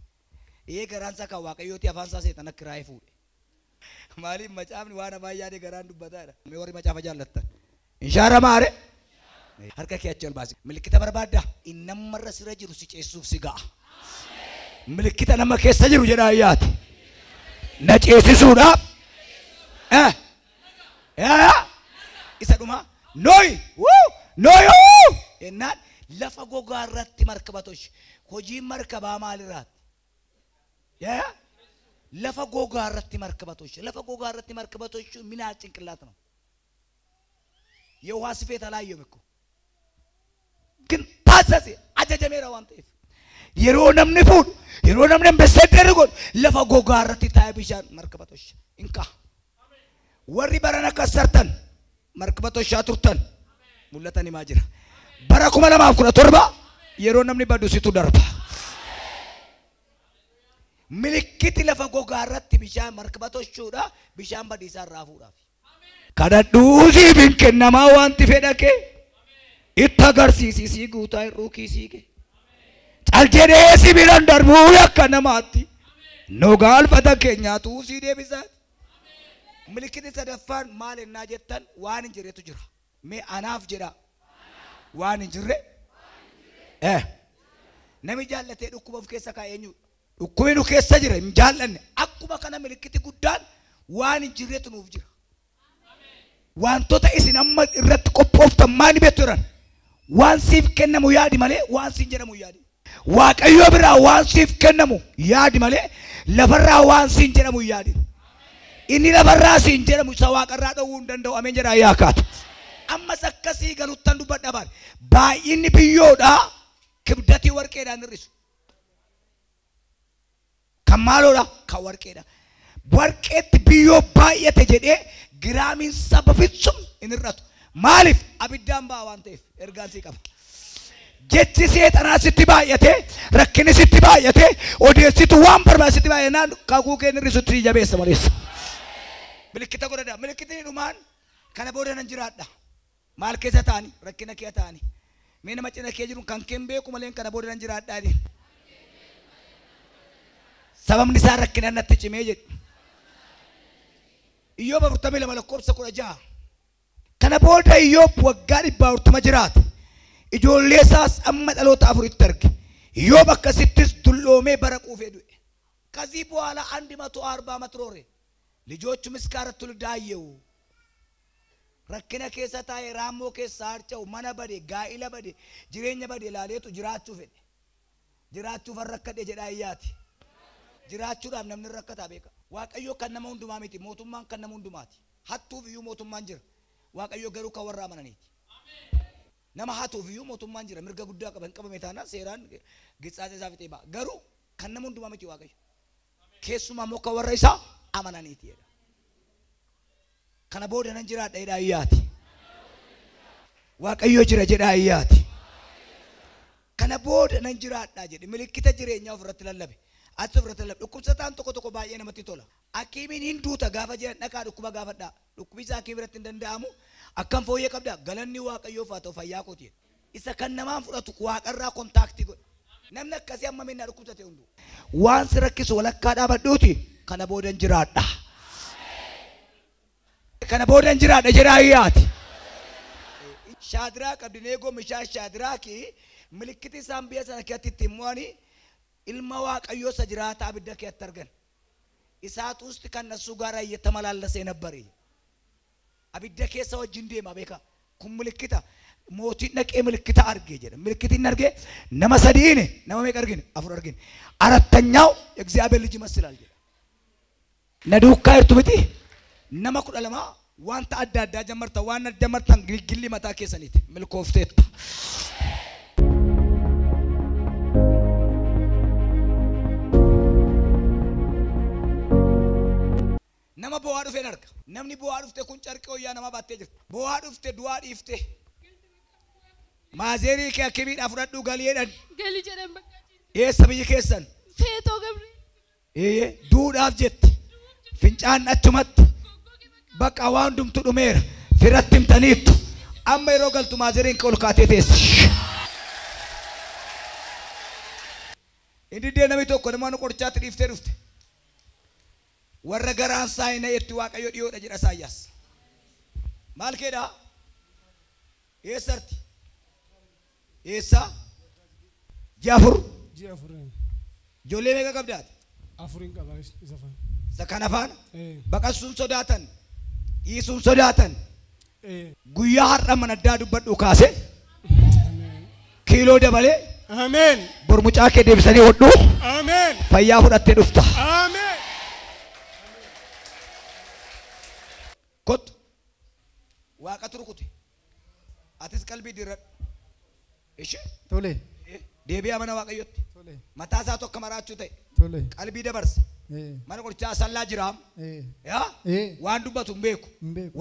Ee garaan isaa kan Waaqayyooti afaan isaa seexana kiraayee fuudhe. Maaliif macaafni waan afaan yaade garaan dubbataadha. Mee warri macaafa jaallattan. Inshaara maare. Harka kee achi ol baasi. Milikkita barbaaddaa? Inni namarra sirra jiru si ceessuuf si ga'a. Milikkita nama keessa jiru jedhaa yaati. Na ceesisuudhaaf. Isa dhumaa. Nooyi! Nooyi! Jennaan lafa gogaa irratti markaba tolche. Hojiin markabaa maalirraati? Lafa gogaa irratti markaba tolche. Lafa gogaa irratti markaba tolchuun minaa ጭንቅላት ነው። የውሃ ስፌት አላየሁም እኮ ግን ታዘዘ ajajameera waan ta'eef yeroo namni fuudhu yeroo namni ambassador godhu lafa gogaa irratti taa'ee bishaan markaba tolche inka warri barana kassartan markaba tolchaa turtan mul'atan himaa jira bara 2017 yeroo namni badu situ darba milikkiti lafa gogaa irratti bishaan markaba tolchuudha bishaan badiisaa irraa fuudhaaf kadhadhuu siif hin kennamaa wanti fedha kee itti agarsiisisii guutaa hir'uu kiisii kee cal jedhee si biraan darbuu akka namaatti nu gaalfata keenyaatu sii deebisaati. Milikkiti sadaffaan maal ennaa jettan waan hin jirretu jira. Mee anaaf jedha waan hin jirre nami jaallatee dhukkuba of keessa kaa'e eenyudha? Dhukkubni nu keessa jira hin jaallanne akkuma kana milikkiti guddaan waan hin jirretu nuuf jira. Wantoota isin amma irratti qophooftan maal beektu jiran waan siif kennamu yaadi malee waan siin jedhamu yaadi. Waaqayyo biraa waan siif kennamu yaadi malee lafarraa waan siin jedhamu yaadi. Inni lafarraa siin jedhamu isa waaqarraa dhowwuu hin danda'u ameen jedhaa yaakaatu. Ammas akkasii galuttan dubbadha baal baay'inni biyyoodhaa kibdatii warqeedhaan hir'isu. Kan maaloodha? Kan warqeedha. Warqeetti biyyoo baay'ate jedhee giraamiin saba fitsum hin hir'atu. Maaliif? Abiddaan ba'a waan ta'eef ergaan sii qaba. Jechi seexanaa sitti baay'ate, rakkinni sitti baay'ate, odeessitu waan barbaade sitti baay'inaan kakuu kee hin hir'isutti si jabeessa maleessa. Milikkita godhadha. Milikkitni dhumaan kana booda nan jiraadha. Maal keessa taa'anii? Rakkina kee taa'anii. Mee nama cina kee jiru kan keen beeku malee kana booda nan jiraadha jedhi. Sababni isaa rakkina natti cimee jedhi. Iyyoob 42 lakkoofsa 16. Kana booda Iyyoob waggaa 440 jiraate. Ijoollee isaas amma dhaloota afuritti arge. Iyyoob akkasittis dulloomee bara quufee du'e. ከዚህ በኋላ 140 ዓመት ኖረ። ልጆቹም እስከ አራት ትውልድ አየሁ። Rakkina keessa taa'ee raammoo keessa harca'u mana bade gaa'ila bade jireenya bade ilaaleetu jiraachuu fedhe. Jiraachuuf rakkadhe jedhaa iyyaati. Jiraachuudhaaf namni rakkataa beeka. Waaqayyo kan nama hundumaa miti mootummaan kan nama hundumaati. Hattuuf iyyuu mootummaan jira. Waaqayyo garuu kan warra amananiiti. Nama hatuuf iyyuu mootummaan jira mirga guddaa qaba hin qabame taanaan seeraan gitsaatee isaa fixee ba'a. Garuu kan nama hundumaa miti Waaqayyo. Keessumaa immoo kan warra isaa amananiiti jedha. Kana booda nan jiraadha jedhaa iyyaati. Waaqayyo jira jedhaa iyyaati. Kana booda nan jiraadha jedhe milikkita jireenyaa ofirratti lallabe. Achi ofirratti lallabe. Dhukkubsataan tokko tokko baay'ee namatti tola. Hakiimiin hin duuta gaafa jedhan dhaqaa dhukkuba gaafadhaa. Dhukkubni isaa hakiim biratti hin danda'amu. Akkam fooyyee qabdaa galanni Waaqayyoof haa ta'u fayyaa kooti jedhe. Isa kan namaan fudhatu waaqarraa kontaaktii godha. Namni akkasii amma minnaa dhukkubsate hunduu. Waan si rakkisu walakkaa dhaabadhuuti kana booda hin jiraadha. Kana booda hin jiraadha jedhaa iyyaati. Shaadiraak Abdineegoo Mishaa Shaadiraaki milikkiti isaan biyya sana keessatti ittiin mo'anii ilma Waaqayyoo isa jiraataa abidda keessatti argan. እሳት ውስጥ ከነሱ ጋር እየተመላለሰ ነበር። Abidda keessa wajjin deema beeka. Kun milikkita mootiin dhaqee milikkita arge jedha. Milikkitiin arge nama sadiin nama meeqa argine? Afur argine. አራተኛው የእግዚአብሔር ልጅ ይመስላል jedha. Na duukaa jirtu miti nama 12 wanta adda addaa jammartan waan jammartan gilgilli mataa keessaniiti milkoofteetta. Nama bu'aa dhufeen arga. Namni bu'aa dhufte kun carqee wayyaa nama baattee jirti. Bu'aa dhufte du'aa dhiifte. Maazerii kee akkamiidhaa fudhadhuu galii jedhan. Galii jedhan bakka. Eessa biyyi keessan? Feetoo Gabri. Ee duudhaaf jetti. Fincaan achumatti. Bakka waan hundumtu dhumeera. Firatti himtaniittu. Amma yeroo galtu maazeriin kee ol kaatee teessi. Inni dee namni tokko nama qorichaatti dhiiftee dhufte. Warra garaan isaa hin na'etti Waaqayyo dhiyoodha jedha Isaayyaas. Maal keedhaa? Eessarti? Eessa? Ji'a afur? Ji'a afur. Ijoollee meeqa qabdaati? Afurin qaba isa faana. Isa kana faana? Baqasuun sodaatan, dhiisuun sodaatan. Guyyaa har'a mana addaa dubbadhu kaase. Kiiloo dabalee. Ameen. Bor mucaa kee deebisanii hodhuu. Ameen. Fayyaa fudhattee dhufta. Ameen. Kottu waaqatu rukute atis qalbii dirradhu. Ishee Tole. deebi'aa mana Waaqayyotti. Tole. Mataa isaa tokko maraachuu ta'e. Tole. Qalbii dabarse. Mana qorichaa sallaa jiraam. Yaa waan dubbatu hin beeku.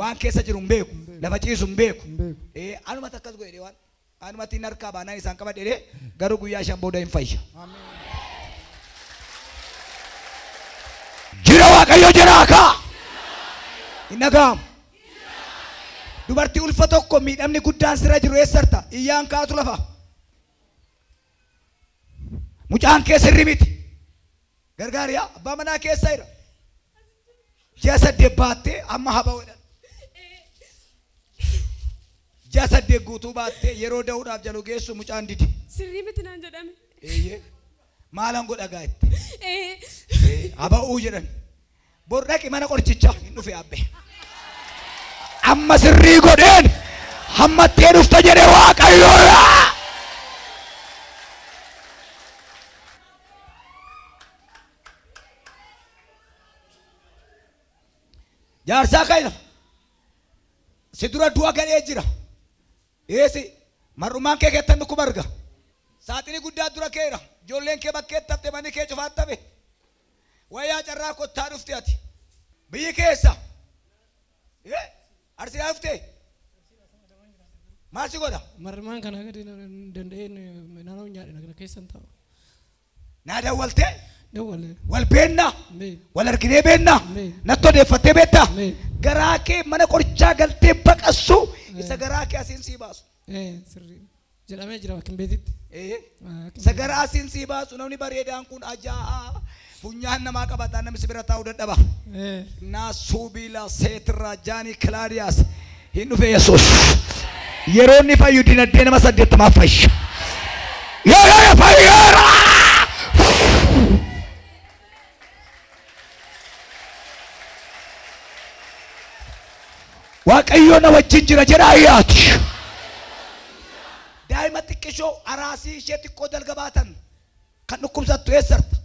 Waan keessa jiru hin beeku. Lafa ciisu hin beeku. Anumatti akkas godhe waan anumatti hin harkaa baanaan isaan qabadhe jedhee garuu guyyaa 5 booda hin fayya. Jira Waaqayyo jiraa kaa. Hin dhaga'amu. Dubartii ulfa tokko miidhamni guddaan sirra jiru eessarta? Iyyaan kaatu lafa. Mucaan kee sirri miti. Gargaariyaa abbaa manaa keessa jira. Ji'a 8 baattee amma haba godhan. Ji'a 8 guutuu baattee yeroo da'uudhaaf jalu geessu mucaan didi. Sirrii miti naan jedhame. Eeyyee. Maalan godha gaa itti? Haba'uu jedhan. Bor dhaqi mana qorichaa hin dhufe abbe. Amma sirrii godheen hammattee dhufta jedhe Waaqayyoodha. Jaarsaa kana si dura du'a galee jira. Eessi mar'umaan kee keessatti dhukkuba arga. Saaxinii guddaa dura keera. Ijoolleen kee bakkeetti hafte manni kee cufaatti hafe. Wayyaa carraa kottaa dhufte ati. Biyyi keessa. Arsiidhaa dhufte? Maal si godha? Mar'umaan kana gadi danda'een naannoo nyaadhe kana keessa hin taa'u. Naa dawwaltee? Dawwalee. Wal beennaa? Wal arginee beennaa? Natti odeeffattee beektaa? Garaa kee mana qorichaa galtee baqassu isa garaa kee asiin sii baasu. Sirrii jedhamee jira bakka hin beetitti. Isa garaa asiin sii baasu namni bareedaan kun ajaa'aa. Funyaan namaa qabataan namni si bira taa'uu dadhaba. Naasuubila seetirraa jaanii Kilaadiyaas hin dhufe Yesuus. Yeroo inni fayyu dinagdee nama 80 fayya. Yeroo fayyeera! Waaqayyo na wajjin jira jedha ayyaati. Daa'ima xiqqishoo araasii ishee xiqqoo dalga baatan kan dhukkubsattu eessarta?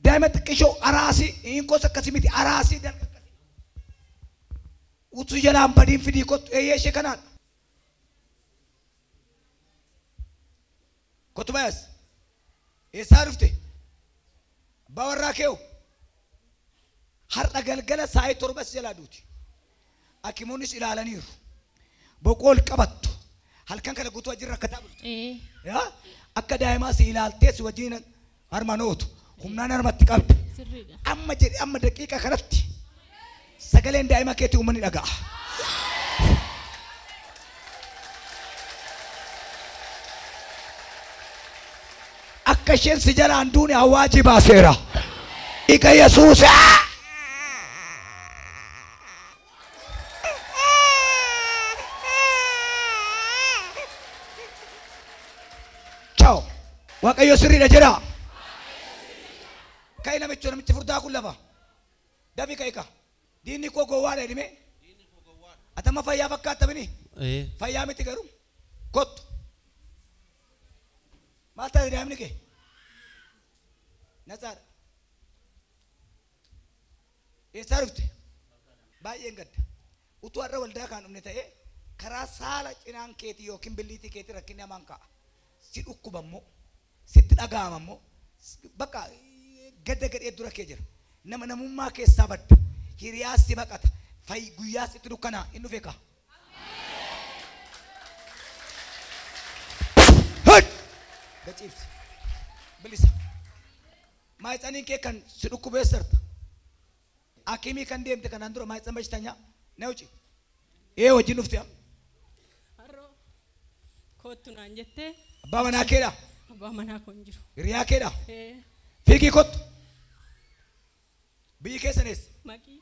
Daa'ima xiqqishoo araasii hinkoos akkasii miti araasii dalga akkasii. Utuu jalaan badiin fidii kottu eeyyee ishee kanaadha. Kottu bayas. Eessaa dhufte? Abbaa warraa keewu. Har'a galgala saa'ii 7 jalaa duuti. Hakimoonnis ilaalaniiru. Boqoo ol qabattu. Halkan kana guutuu wajjin rakkataa bultu. Akka daa'imaa si ilaaltee si wajjin harmanootu. Humnaan harmatti qabda. Amma jedhe amma daqiiqa kanatti sagaleen daa'ima keetii uummanni dhaga'a. Akka isheen si jalaan duune hawaajii baaseera. Dhiiga Yesuus. Ciao. Waaqayyo sirriidha jedha. Ka'i namichi furdaa kun lafa. Dafi ka'i. Diinni koo gowwaadha jedhime. Atama fayyaa fakkaata bini. Fayyaa miti garuu. Kottu. Maal taate daa'imni kee? Natsaadha. Eessaa dhufte? Baay'een gadda. Utuu har'a waldaa kaan dhumne ta'ee karaa saala cinaan keetii yookiin billiitii keetii rakkinni hamaan ka'a. Si dhukkuba immoo, sitti dhaga'ama immoo, bakka gadda gadhee dura kee jira. Nama namummaa keessaa badda. Hiriyaas si baqata. Guyyaas itti dukkanaa inni dhufe ka'a. Gaciibsi. Bilisa. Maayitsaniin kee kan si dhukkubeessarta. Akimii kan deemte kanaan dura maayitsan bashitanya na wuci. Ee wajjin dhufte amma. Harroo kottu naan jettee. Abbaa manaa keedha. Abbaa manaa koo hin jiru. Hiriyaa keedha. Fiigii kottu. Biyyi keessan eessa? Maqii.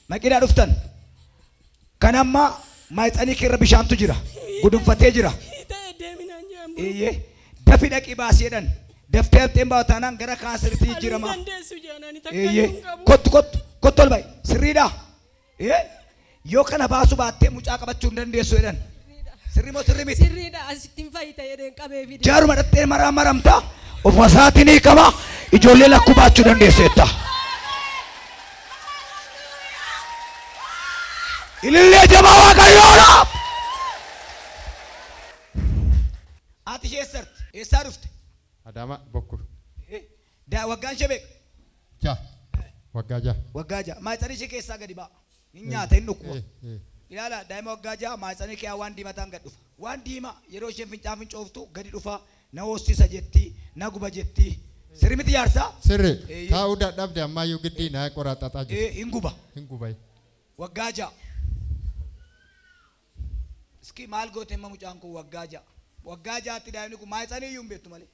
Maqiidhaa dhuftan. Kan amma maayitsanii keerra bishaantu jira. Gudunfatee jira. Eeyyee. Dafi dhaqii baasii jedhan. Daftee hafteen baatu taanaan gara kaanseriitti jijjiirama. Eeyyee. Kottu kottu kottu ol ba'i. Sirriidhaa. Yoo kana baasuu baattee mucaa qabachuu hin dandeessu jedhan. Sirrii moo sirrii miti? Sirriidha asitti hin fayyita jedheen qabee fide. Jaaruma dhattee maraa maramta. Ofuma isaatiin hiikama. Ijoollee lakkuu baachuu dandeesseetta. Ilillee jabaa Waaqayyoodha. Ati ishee eessarti? Eessaa dhufte? Adama Bokku. Waggaan ishee meeqa? 6. Waggaa 6. Waggaa 6. Maayitsanii ishee keessaa gadi ba'a. Hin nyaata hin dhukkuba. Ilaala daa'ima waggaa 6 maayitsanii kee waan diimataan gad dhufa. Waan diimaa yeroo isheen fincaan fincooftu gadi dhufa. Na hoossisa jetti, na guba jetti. Sirri miti jaarsaa? Sirri. Taa'uu dadhabde ammayyuu giddii na qoraxaxaa jirti. Hin guba. Hin guba. Waggaa 6. Iski maal goote amma mucaan kun waggaa 6. Waggaa 6tti daa'imni kun maayitsanii iyyuu hin beektu malee.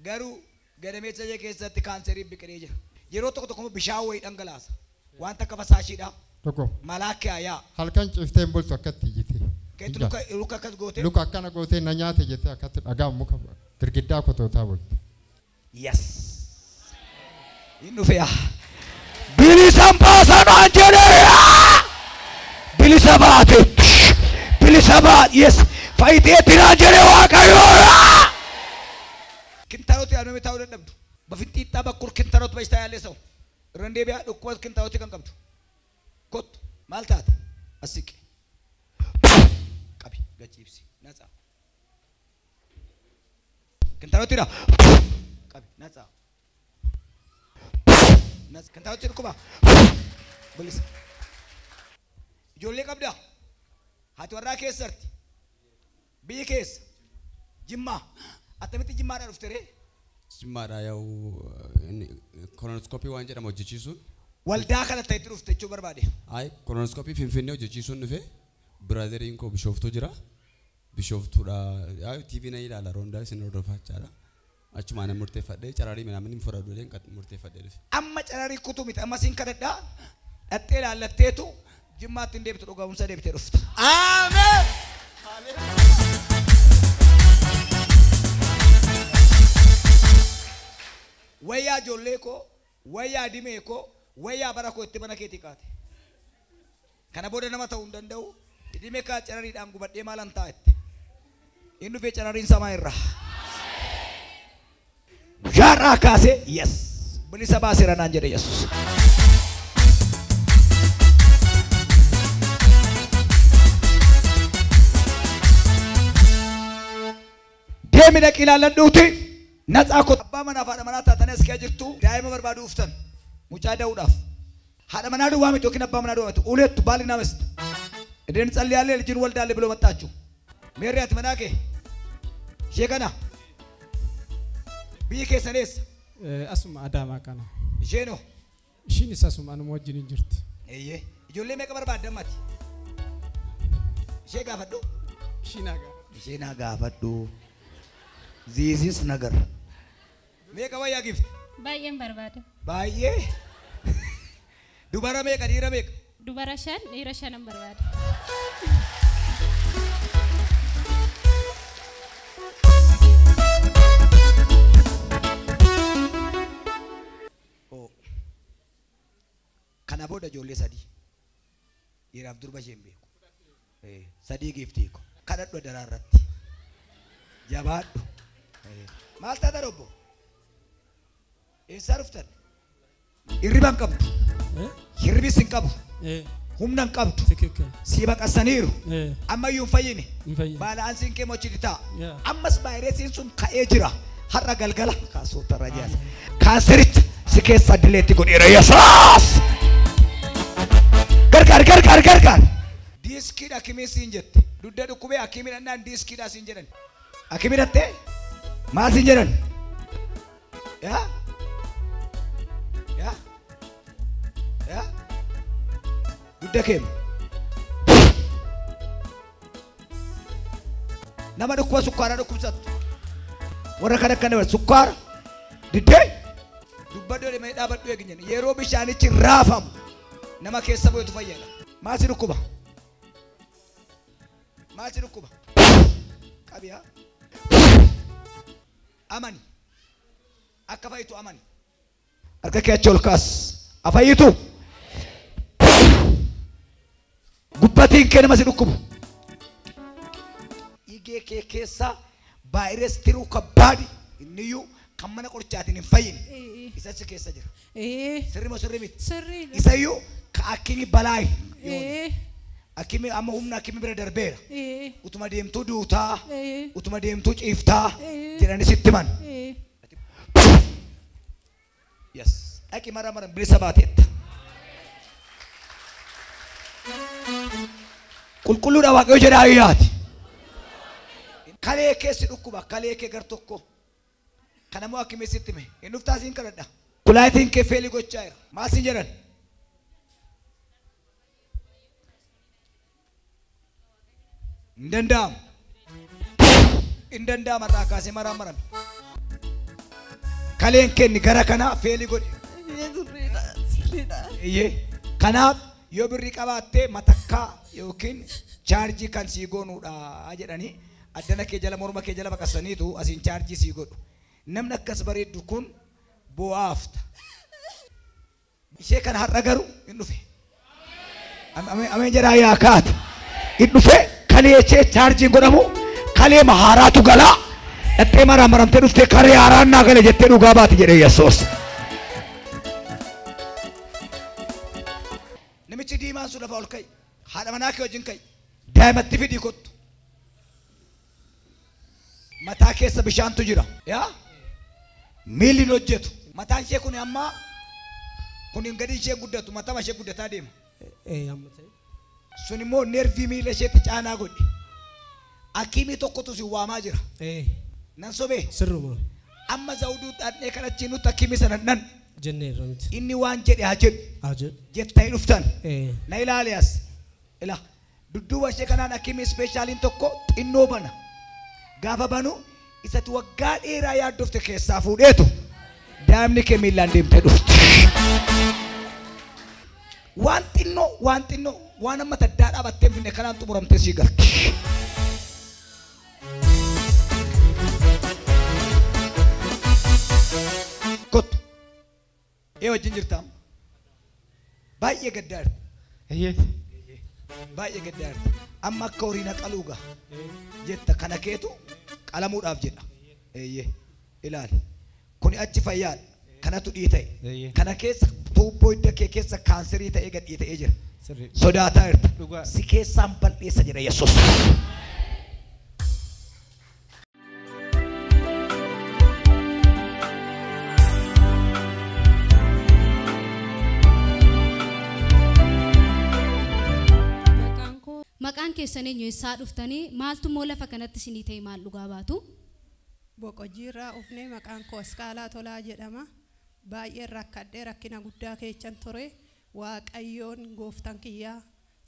Garuu gadameessa ishee keessatti kaanseriin biqilee jira. Yeroo tokko tokko bishaan wayii dhangalaasa. Wanta akka fasaashiidha. Tokko. Malaakkaa yaa. Halkan ciftee hin bultu akkatti iyyite. Keetu luka akkas gootee. Luka akkana gootee na nyaate jettee akkatti dhagaa muka girgiddaa kotootaa bulti. Yes. Inni dhufe yaa. Bilisa baasan aan jedhee. Bilisa baate. Bilisa baate. Yes. Faayitee naan jedhee Waaqayyoodha. Kintarooti yaadame taa'uu dadhabdu. Bafinxiixxaa bakkur kintaroot bashtaa yaalee sa'u. Irraan deebi'aa dhukkuba kintarooti kan qabdu. Kottu maal taate? As siqi. Qabi gachiibsi. Natsaa. Kintarootidha. Qabi natsaa. Kintarooti dhukkuba. Bilisa. Ijoollee qabdaa? Haati warraa keessarti. Biyyi keessa. Jimmaa. Attamitti Jimmaadhaa dhufte ree? Jimmaadhaa yaa'u kolonoskooppii waan jedhamu hojjechiisuun. Waldaa kana ta'etti dhufte jechuu barbaade. Ayi kolonoskooppii Finfinnee hojjechiisuun dhufe biraazeriin koo Bishooftuu jira. Bishooftuudha yaa'u TV na ilaala roondaa isin hordofaa jechaadha. Achumaan murteeffadhee cararii minaamin hin fudhadhu jedheen murteeffadhee dhufe. Amma cararii kutuu miti amma siin kadhadhaa dhattee ilaallatteetu Jimmaatti hin deebitu dhugaa'umsa deebitee dhufta. Ameen. Wayyaa ijoollee koo, wayyaa dimee koo, wayyaa bara koo itti mana keetii kaate. Kana booda nama ta'uu hin danda'u. Dhimee kaa carariidhaan gubadhee maalan ta'a itti. Inni dhufee carariin samaa irraa. Jaarraa kaasee yes. Bilisa baaseera naan jedhe Yesuus. Deemi dhaqii ilaalladhuuti. Natsaa koo abbaa manaa fi haadha manaa taatanii as kee jirtu daa'ima barbaadu uftan mucaa da'uudhaaf. Haadha manaa duwwaa miti yookiin abbaa manaa duwwaa miti uleettu baalli namista. Ideen tsalliyaalee ልጅን ወልዳለ ብሎ መጣችሁ። ሜሪ ati manaa kee ishee kana biyyi keessan eessa? Asuma Adaamaa kana. Isheenoo? Ishiinis asuma anuma wajjin hin jirti. Eeyyee. Ijoollee meeqa barbaaddan mati? Ishee gaafadhu. Ishii naa gaafadhu. Ishee naa gaafadhu. Ziizis nagar. Meeqa wayyaa gifti? Baay'een barbaada. Baay'ee? Dubara meeqa dhiira meeqa? Dubara 5 dhiira 5 barbaada. Booda ijoollee sadii. Dhiiraaf durba isheen beeku. Sadii giiftii ko. Kadhadhu daraarratti. Jabaadhu. Maal taata obbo? Eessaa dhuftan? Hirriba hin qabdu. Hirribis hin qabu. Humna hin qabdu. Si baqasaniiru. Ammayyuu hin fayyine. Baalaansiin kee mochiti ta'a. Ammas vaayirasiin sun ka'ee jira. Har'a galgala kaasota rajaas. Kaansericha si keessa dileetti godheera Yesuus. Gargaar gargaar gargaar. Diiskiidha akimii siin jette. Dugda dhukkubee akimii dhannaan diiskiidha siin jedhan. Akimii dhattee maal siin jedhan? Yaa? Yaa? Yaa? Dugda keema. Nama dhukkuba sukkaaraa dhukkubsattu. Warra kan akka nama sukkaara diddee dubbadhu deemee dhaabadhu eegin yeroo bishaanichi raafamu nama keessa bu'etu fayyada. Maal si dhukkuba? Maal si dhukkuba? Qabiyaa. Amani. Akka fayyitu amani. Harka kee achi ol kaas. Afayyitu. Gubbatiin kee nama si dhukkubu. Igee kee keessa vaayirasi tiruu kabbaadi inniyyuu kan mana qorichaatiin hin fayyine isa achi keessa jira. Sirrii moo sirrii miti? Sirriidha. Isayyuu ka akimii balaayi. Akimii amma humna akimii bira darbeera. Utuma deemtuu duutaa, utuma deemtuu ciiftaa jedhanii sitti himan. Yes. Dhaqi mara maran bilisa baateetta. Qulqulluudha Waaqayyo jedhaa ayyaati. Kalee keessi dhukkuba kalee kee gar tokko. Kanammoo akimii sitti hime. Hin dhuftaa siin kadhadha. Kulaatiin kee feelii gochaa jira. Maal siin jedhan? Hin danda'amu. Hin danda'amu irraa kaasee maraan marame. Kaleen kenni gara kanaa feelii godhe. Iyyee. Kanaaf yoo birrii qabaattee matakkaa yookiin chaarjii kan sii goonuudha jedhanii addana kee jala morma kee jala baqasaniitu asiin chaarjii sii godhu. Namni akkas bareeddu kun bo'aafta. Ishee kana har'a garuu hin dhufe. Ameen jedhaa yaa kaate. Hin dhufe kalee ishee chaarjiin godhamu kalee mahaaraatu galaa. Dhattee maraan maramtee dhuftee kalee haaraan naa gale jettee dhugaa baati jedhee Yesuus. Namichi diimaan sun lafa ol ka'i. Haadha manaa kee wajjin ka'i. Daa'imatti fidii kottu. Mataa keessa bishaantu jira. Yaa? Miilli hin hojjetu. Mataan ishee kun amma kun hin gadi ishee guddatu mataa ishee guddataa deema. Sun immoo nervii miila isheetti caanaa godhe. Akimii tokkotu si waamaa jira. Nan sobee. Sirruma. Amma zawuduu dhaadhee kan achiin nutti akimii sana nan. Jenneerra miti. Inni waan jedhe haa jedhu. Haa jedhu. Jettanii dhuftan. Na ilaali as. Ila dudduuba ishee kanaan akimii ispeeshaaliin tokko xinnoo bana. Gaafa banu isatti waggaa dheeraa yaaddofte keessaa fuudheetu daa'imni kee miillaan deemtee dhufti. Waan xinnoo waan xinnoo waan amma taddaa dhaabattee finne kanaan xumuramtee sii galti. Kottu. Ee wajjin jirtaa? Baay'ee gaddaa jirti. Baay'ee gaddaa jirti. Amma akka horii na qaluu ga'a. Jetta kana keetu qalamuudhaaf jedha. Eeyyee ilaali. Kuni achi fayyaadha. Kanatu dhiita'e. Kana keessa tuubboo hidda kee keessa kaanserii ta'ee gad dhiita'ee jira. Sodaataa jirta. Si keessaan bal'eessa jedha Yesuus. Maqaan keessan eenyu eessaa dhuftanii maaltu immoo lafa kanatti isinii ta'e maal dhugaa baatu? Boqojjiirraa ufnee maqaan koo Askaalaa Tolaa jedhama. Baay'een rakkadhee rakkina guddaa keechan ture. Waaqayyoon gooftaan kiyyaa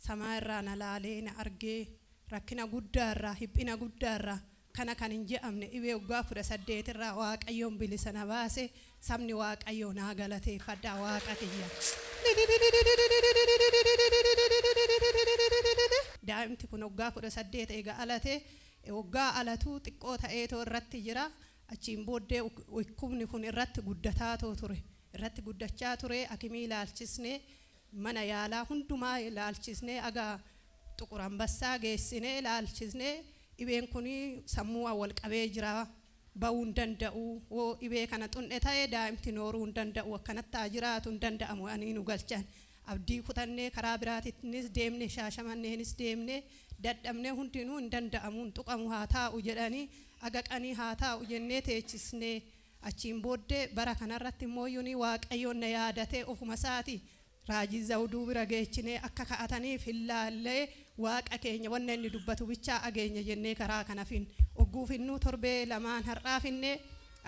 samaa irraa na laalee na argee rakkina guddaa irraa hiphina guddaa irraa kana kan hin je'amne dhibee waggaa 18 irraa Waaqayyoon bilisa na baase sabni Waaqayyoo naa galateeffadhaa Waaqa kiyya. Daa'imti kun waggaa 18 eega alate waggaa alatuu xiqqoo ta'eetoo irratti jira. Achiin booddee dhukkubni kun irratti guddataa ture. Irratti guddachaa ture akimii ilaalchisne Mana yaalaa hundumaa ilaalchisnee aga Xuqur Ambassaa geessinee ilaalchisnee dhibeen kun sammuu wal qabee jira ba'uu hin danda'u woo dhibee kana xunne ta'ee daa'imti nooruu hin danda'u akkanatti haa jiraatu hin danda'amu ani nu galchan abdii kutannee karaa biraatitnis deemne Shaashamanneenis deemne dadhabnee hundinuu hin danda'amu hin tuqamu haa taa'u jedhanii aga qanii haa taa'u jennee teechisnee achiin booddee bara kanarratti immoo yuni Waaqayyoon na yaadatee ofuma isaati Raajii Zawuduu bira geechinee akka ka'ataniif hin laallee Waaqa keenya wanna inni dubbatu bichaa ageenya jennee karaa kana fin ogguu finnuu torbee lamaan har'aa finnee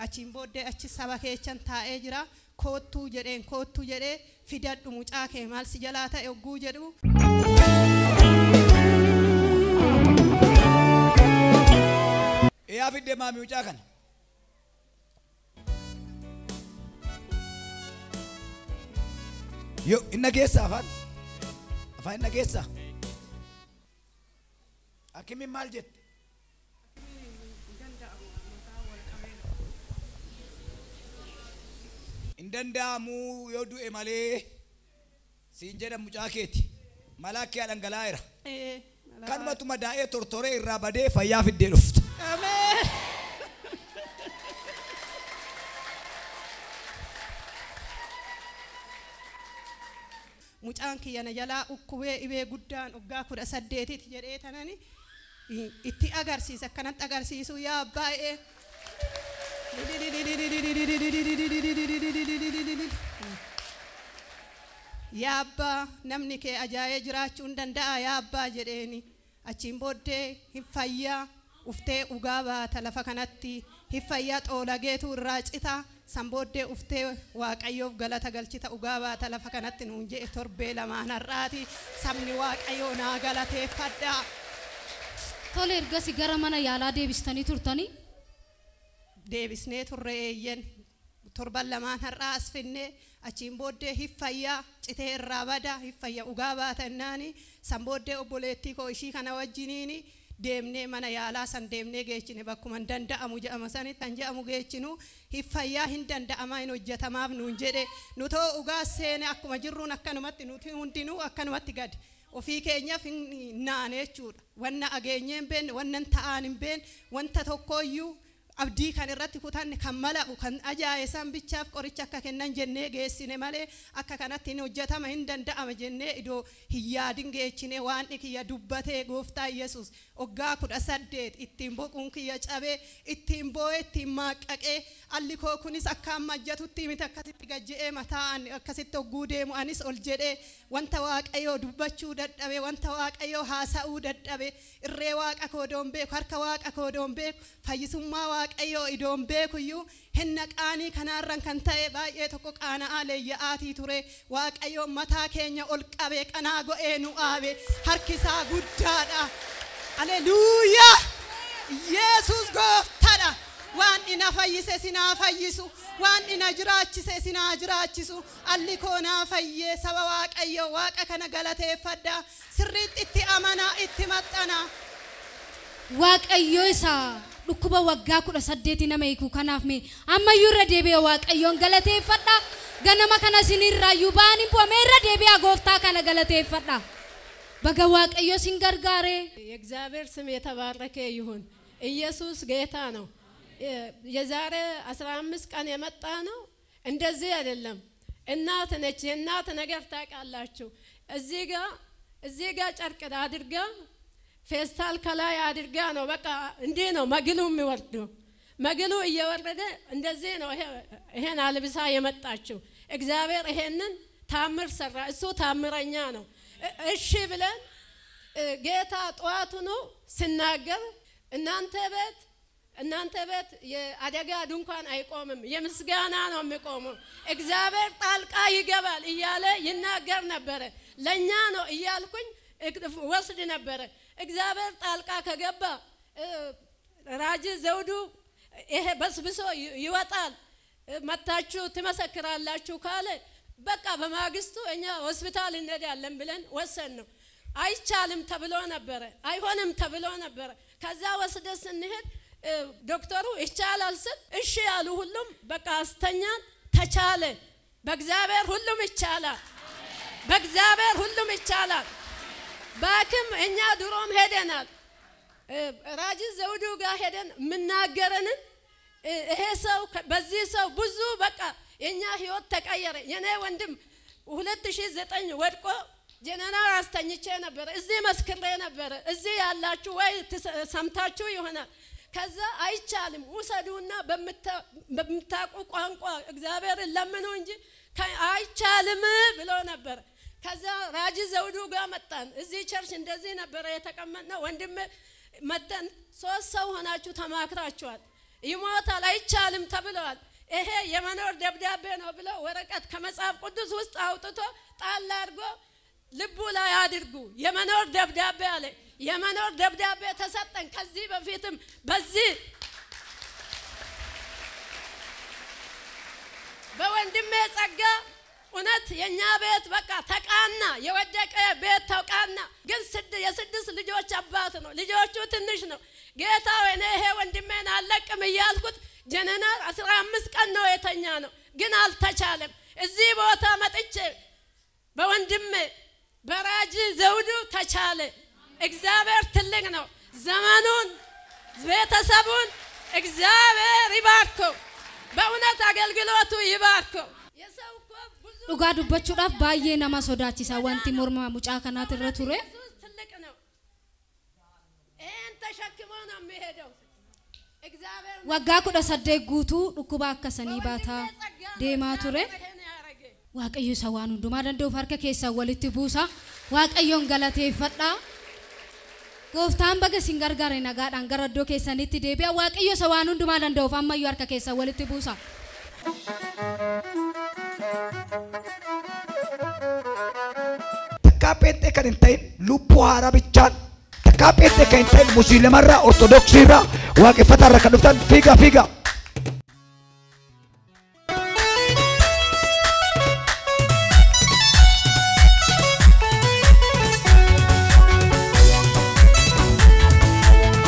achiin booddee achi saba keechan taa'ee jira koottuu jedheen koottuu jedhee fidadhu mucaa kee maal si jalaa ta'e ogguu jedhu. Eeyaa fiddee maamii mucaa kana. Yo inna keessa afaan afaan inna keessa. Hakimiin maal jette? Hin danda'amu yoo du'e malee siin jedha mucaa keeti. Malaa kee dhangalaa'eera. Kanumatu madaa'ee tortoree irraa badee fayyaa fiddee dhufta. Ameen. Mucaan kiyya na jalaa ukkubee dhibee guddaan waggaa 18 jedhee tanani itti agarsiisa akkanatti agarsiisu yaa baay'ee. Yaa abbaa namni kee ajaa'ee jiraachuu hin danda'a yaa abbaa jedheeni achiin booddee hin fayyaa uftee dhugaa baata lafa kanatti hin fayyaa xoolageetu irraa cita san booddee uftee Waaqayyoof galata galchita dhugaa baata lafa kanatti nuun jedhe torbee lamaan har'aati sabni Waaqayyoo naa galateeffadha. Tole ergasi gara mana yaalaa deebistanii turtanii? Deebisnee turre eeyyen torban lamaan har'aa as finnee achiin booddee hin fayyaa citee irraa bada hin fayyaa dhugaa baata innaani san booddee obboleettii koo ishii kana wajjiniini deemnee mana yaalaa san deemnee geechine bakkuma hin danda'amu jedhama sanitti kan jedhamu geechinu hin fayyaa hin danda'amaa hin hojjetamaaf nuun jedhe nutoo dhugaa seene akkuma jirruun akkanumatti nuti hundinuu akkanumatti gad ofii keenyaaf hin naane jechuudha wanna ageenyee hin beekne wanna hin ta'aan hin beekne wanta tokkoyyuu abdii kan irratti kutanne kan mala'u kan ajaa'e san bichaaf qoricha akka kennan jennee geessine malee akka kanatti hin hojjetama hin danda'ama jennee iddoo hin yaadin geechine waan kiyya dubbatee gooftaa Yesuus waggaa 18 ittiin boquun kiyya cabee ittiin boo'ee ittiin maaqqaqee alli koo kunis akka amma ajjatutti miti akkasitti gajje'ee mataa ani akkasitti hogguu deemu anis ol jedhee wanta Waaqayyoo dubbachuu dadhabe wanta Waaqayyoo haasa'uu dadhabe irree Waaqa koo doon beeku harka Waaqa koo doon beeku fayyisummaa Waaqayyoo idoon beekuyyuu hinna qaanii kanaarran kan ta'e baay'ee tokko qaana'aa leeyya'aatii ture Waaqayyoo mataa keenya ol qabee qanaa go'ee nu aabe harkisaa guddaadha. Aleluuyaa! Yesuus gooftaadha. Waan ina fayyise sinaa fayyisu waan ina jiraachise sinaa jiraachisu alli koo naa fayyee saba Waaqayyoo Waaqa kana galateeffadha sirriitti itti amanaa itti maxxanaa. Waaqayyoo isa dhukkuba waggaa 18 nama hiiku kanaaf mee ammayyuu irra deebi'ee Waaqayyoon galateeffadha. Ganama kana isinirraayyuu ba'an hin bu'ame irra deebi'aa gooftaa kana galateeffadha. Baga Waaqayyoo isin gargaare. የእግዚአብሔር ስም የተባረከ ይሁን። ኢየሱስ ጌታ ነው። የዛሬ 15 ቀን የመጣ ነው። እንደዚህ አይደለም። እናት ነች። የእናት ነገር ታውቃላችሁ። እዚህ ጋር ጨርቅ አድርጋ ፌስታል ከላይ አድርጋ ነው በቃ እንዲህ ነው መግሉ የሚወርደው። መግሉ እየወረደ እንደዚህ ነው ይሄን አልብሳ የመጣችው። እግዚአብሔር ይሄንን ታምር ሰራ። እሱ ታምረኛ ነው። እሺ ብለን ጌታ ጠዋቱኑ ሲናገር እናንተ ቤት የአደጋ ድንኳን አይቆምም፣ የምስጋና ነው የሚቆመው፣ እግዚአብሔር ጣልቃ ይገባል እያለ ይናገር ነበረ። ለኛ ነው እያልኩኝ ወስድ ነበረ። እግዚአብሔር ጣልቃ ከገባ ራጅ ዘውዱ ይሄ በስብሶ ይወጣል፣ መታችሁ ትመሰክራላችሁ ካለ በቃ በማግስቱ እኛ ሆስፒታል እንሄዳለን ብለን ወሰን ነው። አይቻልም ተብሎ ነበረ፣ አይሆንም ተብሎ ነበረ። ከዛ ወስደን ስንሄድ ዶክተሩ ይቻላል ስል እሺ ያሉ ሁሉም በቃ አስተኛን። ተቻለ። በእግዚአብሔር ሁሉም ይቻላል። በእግዚአብሔር ሁሉም ይቻላል። ባክም እኛ ድሮም ሄደናል። ራጂ ዘውዱ ጋር ሄደን ምናገረንን ይሄ ሰው በዚህ ሰው ብዙ በቃ የኛ ህይወት ተቀየረ። የኔ ወንድም 2009 ወድቆ ጀነራል አስተኝቼ ነበር። እዚህ መስክሬ ነበር። እዚህ ያላችሁ ወይ ሰምታችሁ ይሆናል። ከዛ አይቻልም ውሰዱና በምታውቁ ቋንቋ እግዚአብሔርን ለምኑ እንጂ አይቻልም ብሎ ነበር። ከዛ ራጂ ዘውዱ ጋር መጣን። እዚህ church እንደዚህ ነበር የተቀመጥነው። ወንድም መተን 3 ሰው ሆናችሁ ተማክራችኋል። ይሞታል አይቻልም ተብለዋል። ይሄ የመኖር ደብዳቤ ነው ብሎ ወረቀት ከመጽሐፍ ቅዱስ ውስጥ አውጥቶ ጣል አድርጎ ልቡ ላይ አድርጉ የመኖር ደብዳቤ አለ። የመኖር ደብዳቤ ተሰጠን። ከዚህ በፊትም በዚህ በወንድሜ ጸጋ እውነት የኛ ቤት በቃ ተቃና፣ የወደቀ ቤት ተቃና። ግን የ6 ልጆች አባት ነው። ልጆቹ ትንሽ ነው። ጌታ እኔ ይሄ ወንድሜን አለቅም እያልኩት ጀነራል 15 ቀን ነው የተኛ ነው፣ ግን አልተቻለም። እዚህ ቦታ መጥቼ በወንድሜ በራጂ ዘውዱ ተቻለ። እግዚአብሔር ትልቅ ነው። ዘመኑን ቤተሰቡን እግዚአብሔር ይባርከው። በእውነት አገልግሎቱ ይባርከው። Dhugaa dubbachuudhaaf baay'ee nama sodaachisa wanti morma mucaa kanaati irra ture. ትልቅ ነው። ይሄን ተሸክሞ ነው የሚሄደው። እግዚአብሔር Waggaa 18 guutuu dhukkuba akkasanii baataa deemaa ture. Waaqayyo isa waan hundumaa danda'uuf harka keessan walitti buusa. Waaqayyoon galateeffadhaa. Gooftaan baga isin gargaare nagaadhaan gara iddoo keessanitti deebi'a. Waaqayyo isa waan hundumaa danda'uuf ammayyuu harka keessan walitti buusa. Takkaa pheenxee kan hin ta'in lubbuu haaraa bichaan, takkaa pheenxee kan hin ta'in musliimarraa, ortodoksiirraa, waaqeffataarraa kan dhuftan fiigaa fiigaa.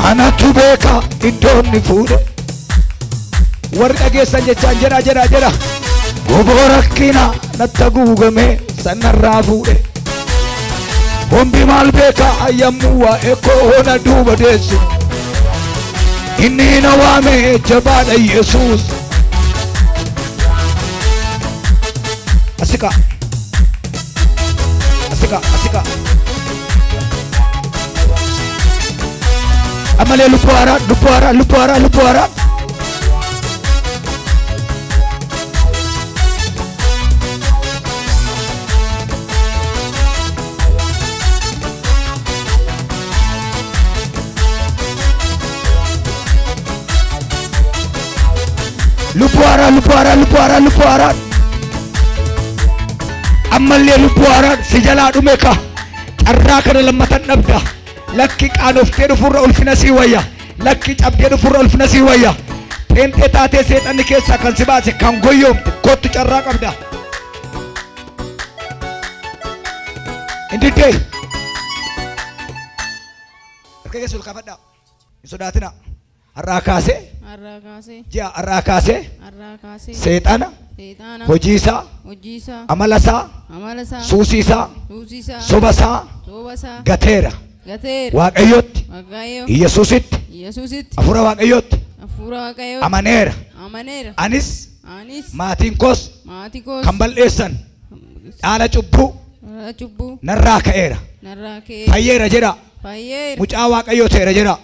Anatu beeka iddoo inni fuudhe. Warri dhageessan jechaan jedha jedha jedha. Goboo rakkina natti haguugame sanarraa fuudhe. Hombi maal beeka ayyammuu waa'ee koo na duuba deesse. Inni na waame jabaadha Yesuus. Asika. Asika asika. Ammalee lubbuu haaraa lubbuu haaraa lubbuu haaraa lubbuu haaraa. Lubbuu haaraa lubbuu haaraa lubbuu haaraa lubbuu haaraa. Ammallee lubbuu haaraan si jalaa dhume ka carraa kana lammatan dhabda. Lakki qaanoftee dhufurra ulfina sii wayya. Lakki cabdee dhufurra ulfina sii wayya. Pheenxee taatee seexanni keessaa kan si baase kan goyyoomte kottu carraa qabda. Indiddee harka keessa ol kaafadhaa. Hin sodaatinaa. Har'aa kaasee ji'a har'aa kaasee seexana hojii isaa amala isaa suusii isaa soba isaa gateera. Waaqayyotti Yesuusitti hafuura Waaqayyootti amaneera. Anis maatiin koos kan balleessan dhaala cubbuu narraa ka'eera. Fayyeera jedha. Mucaa Waaqayyoo ta'eera jedha.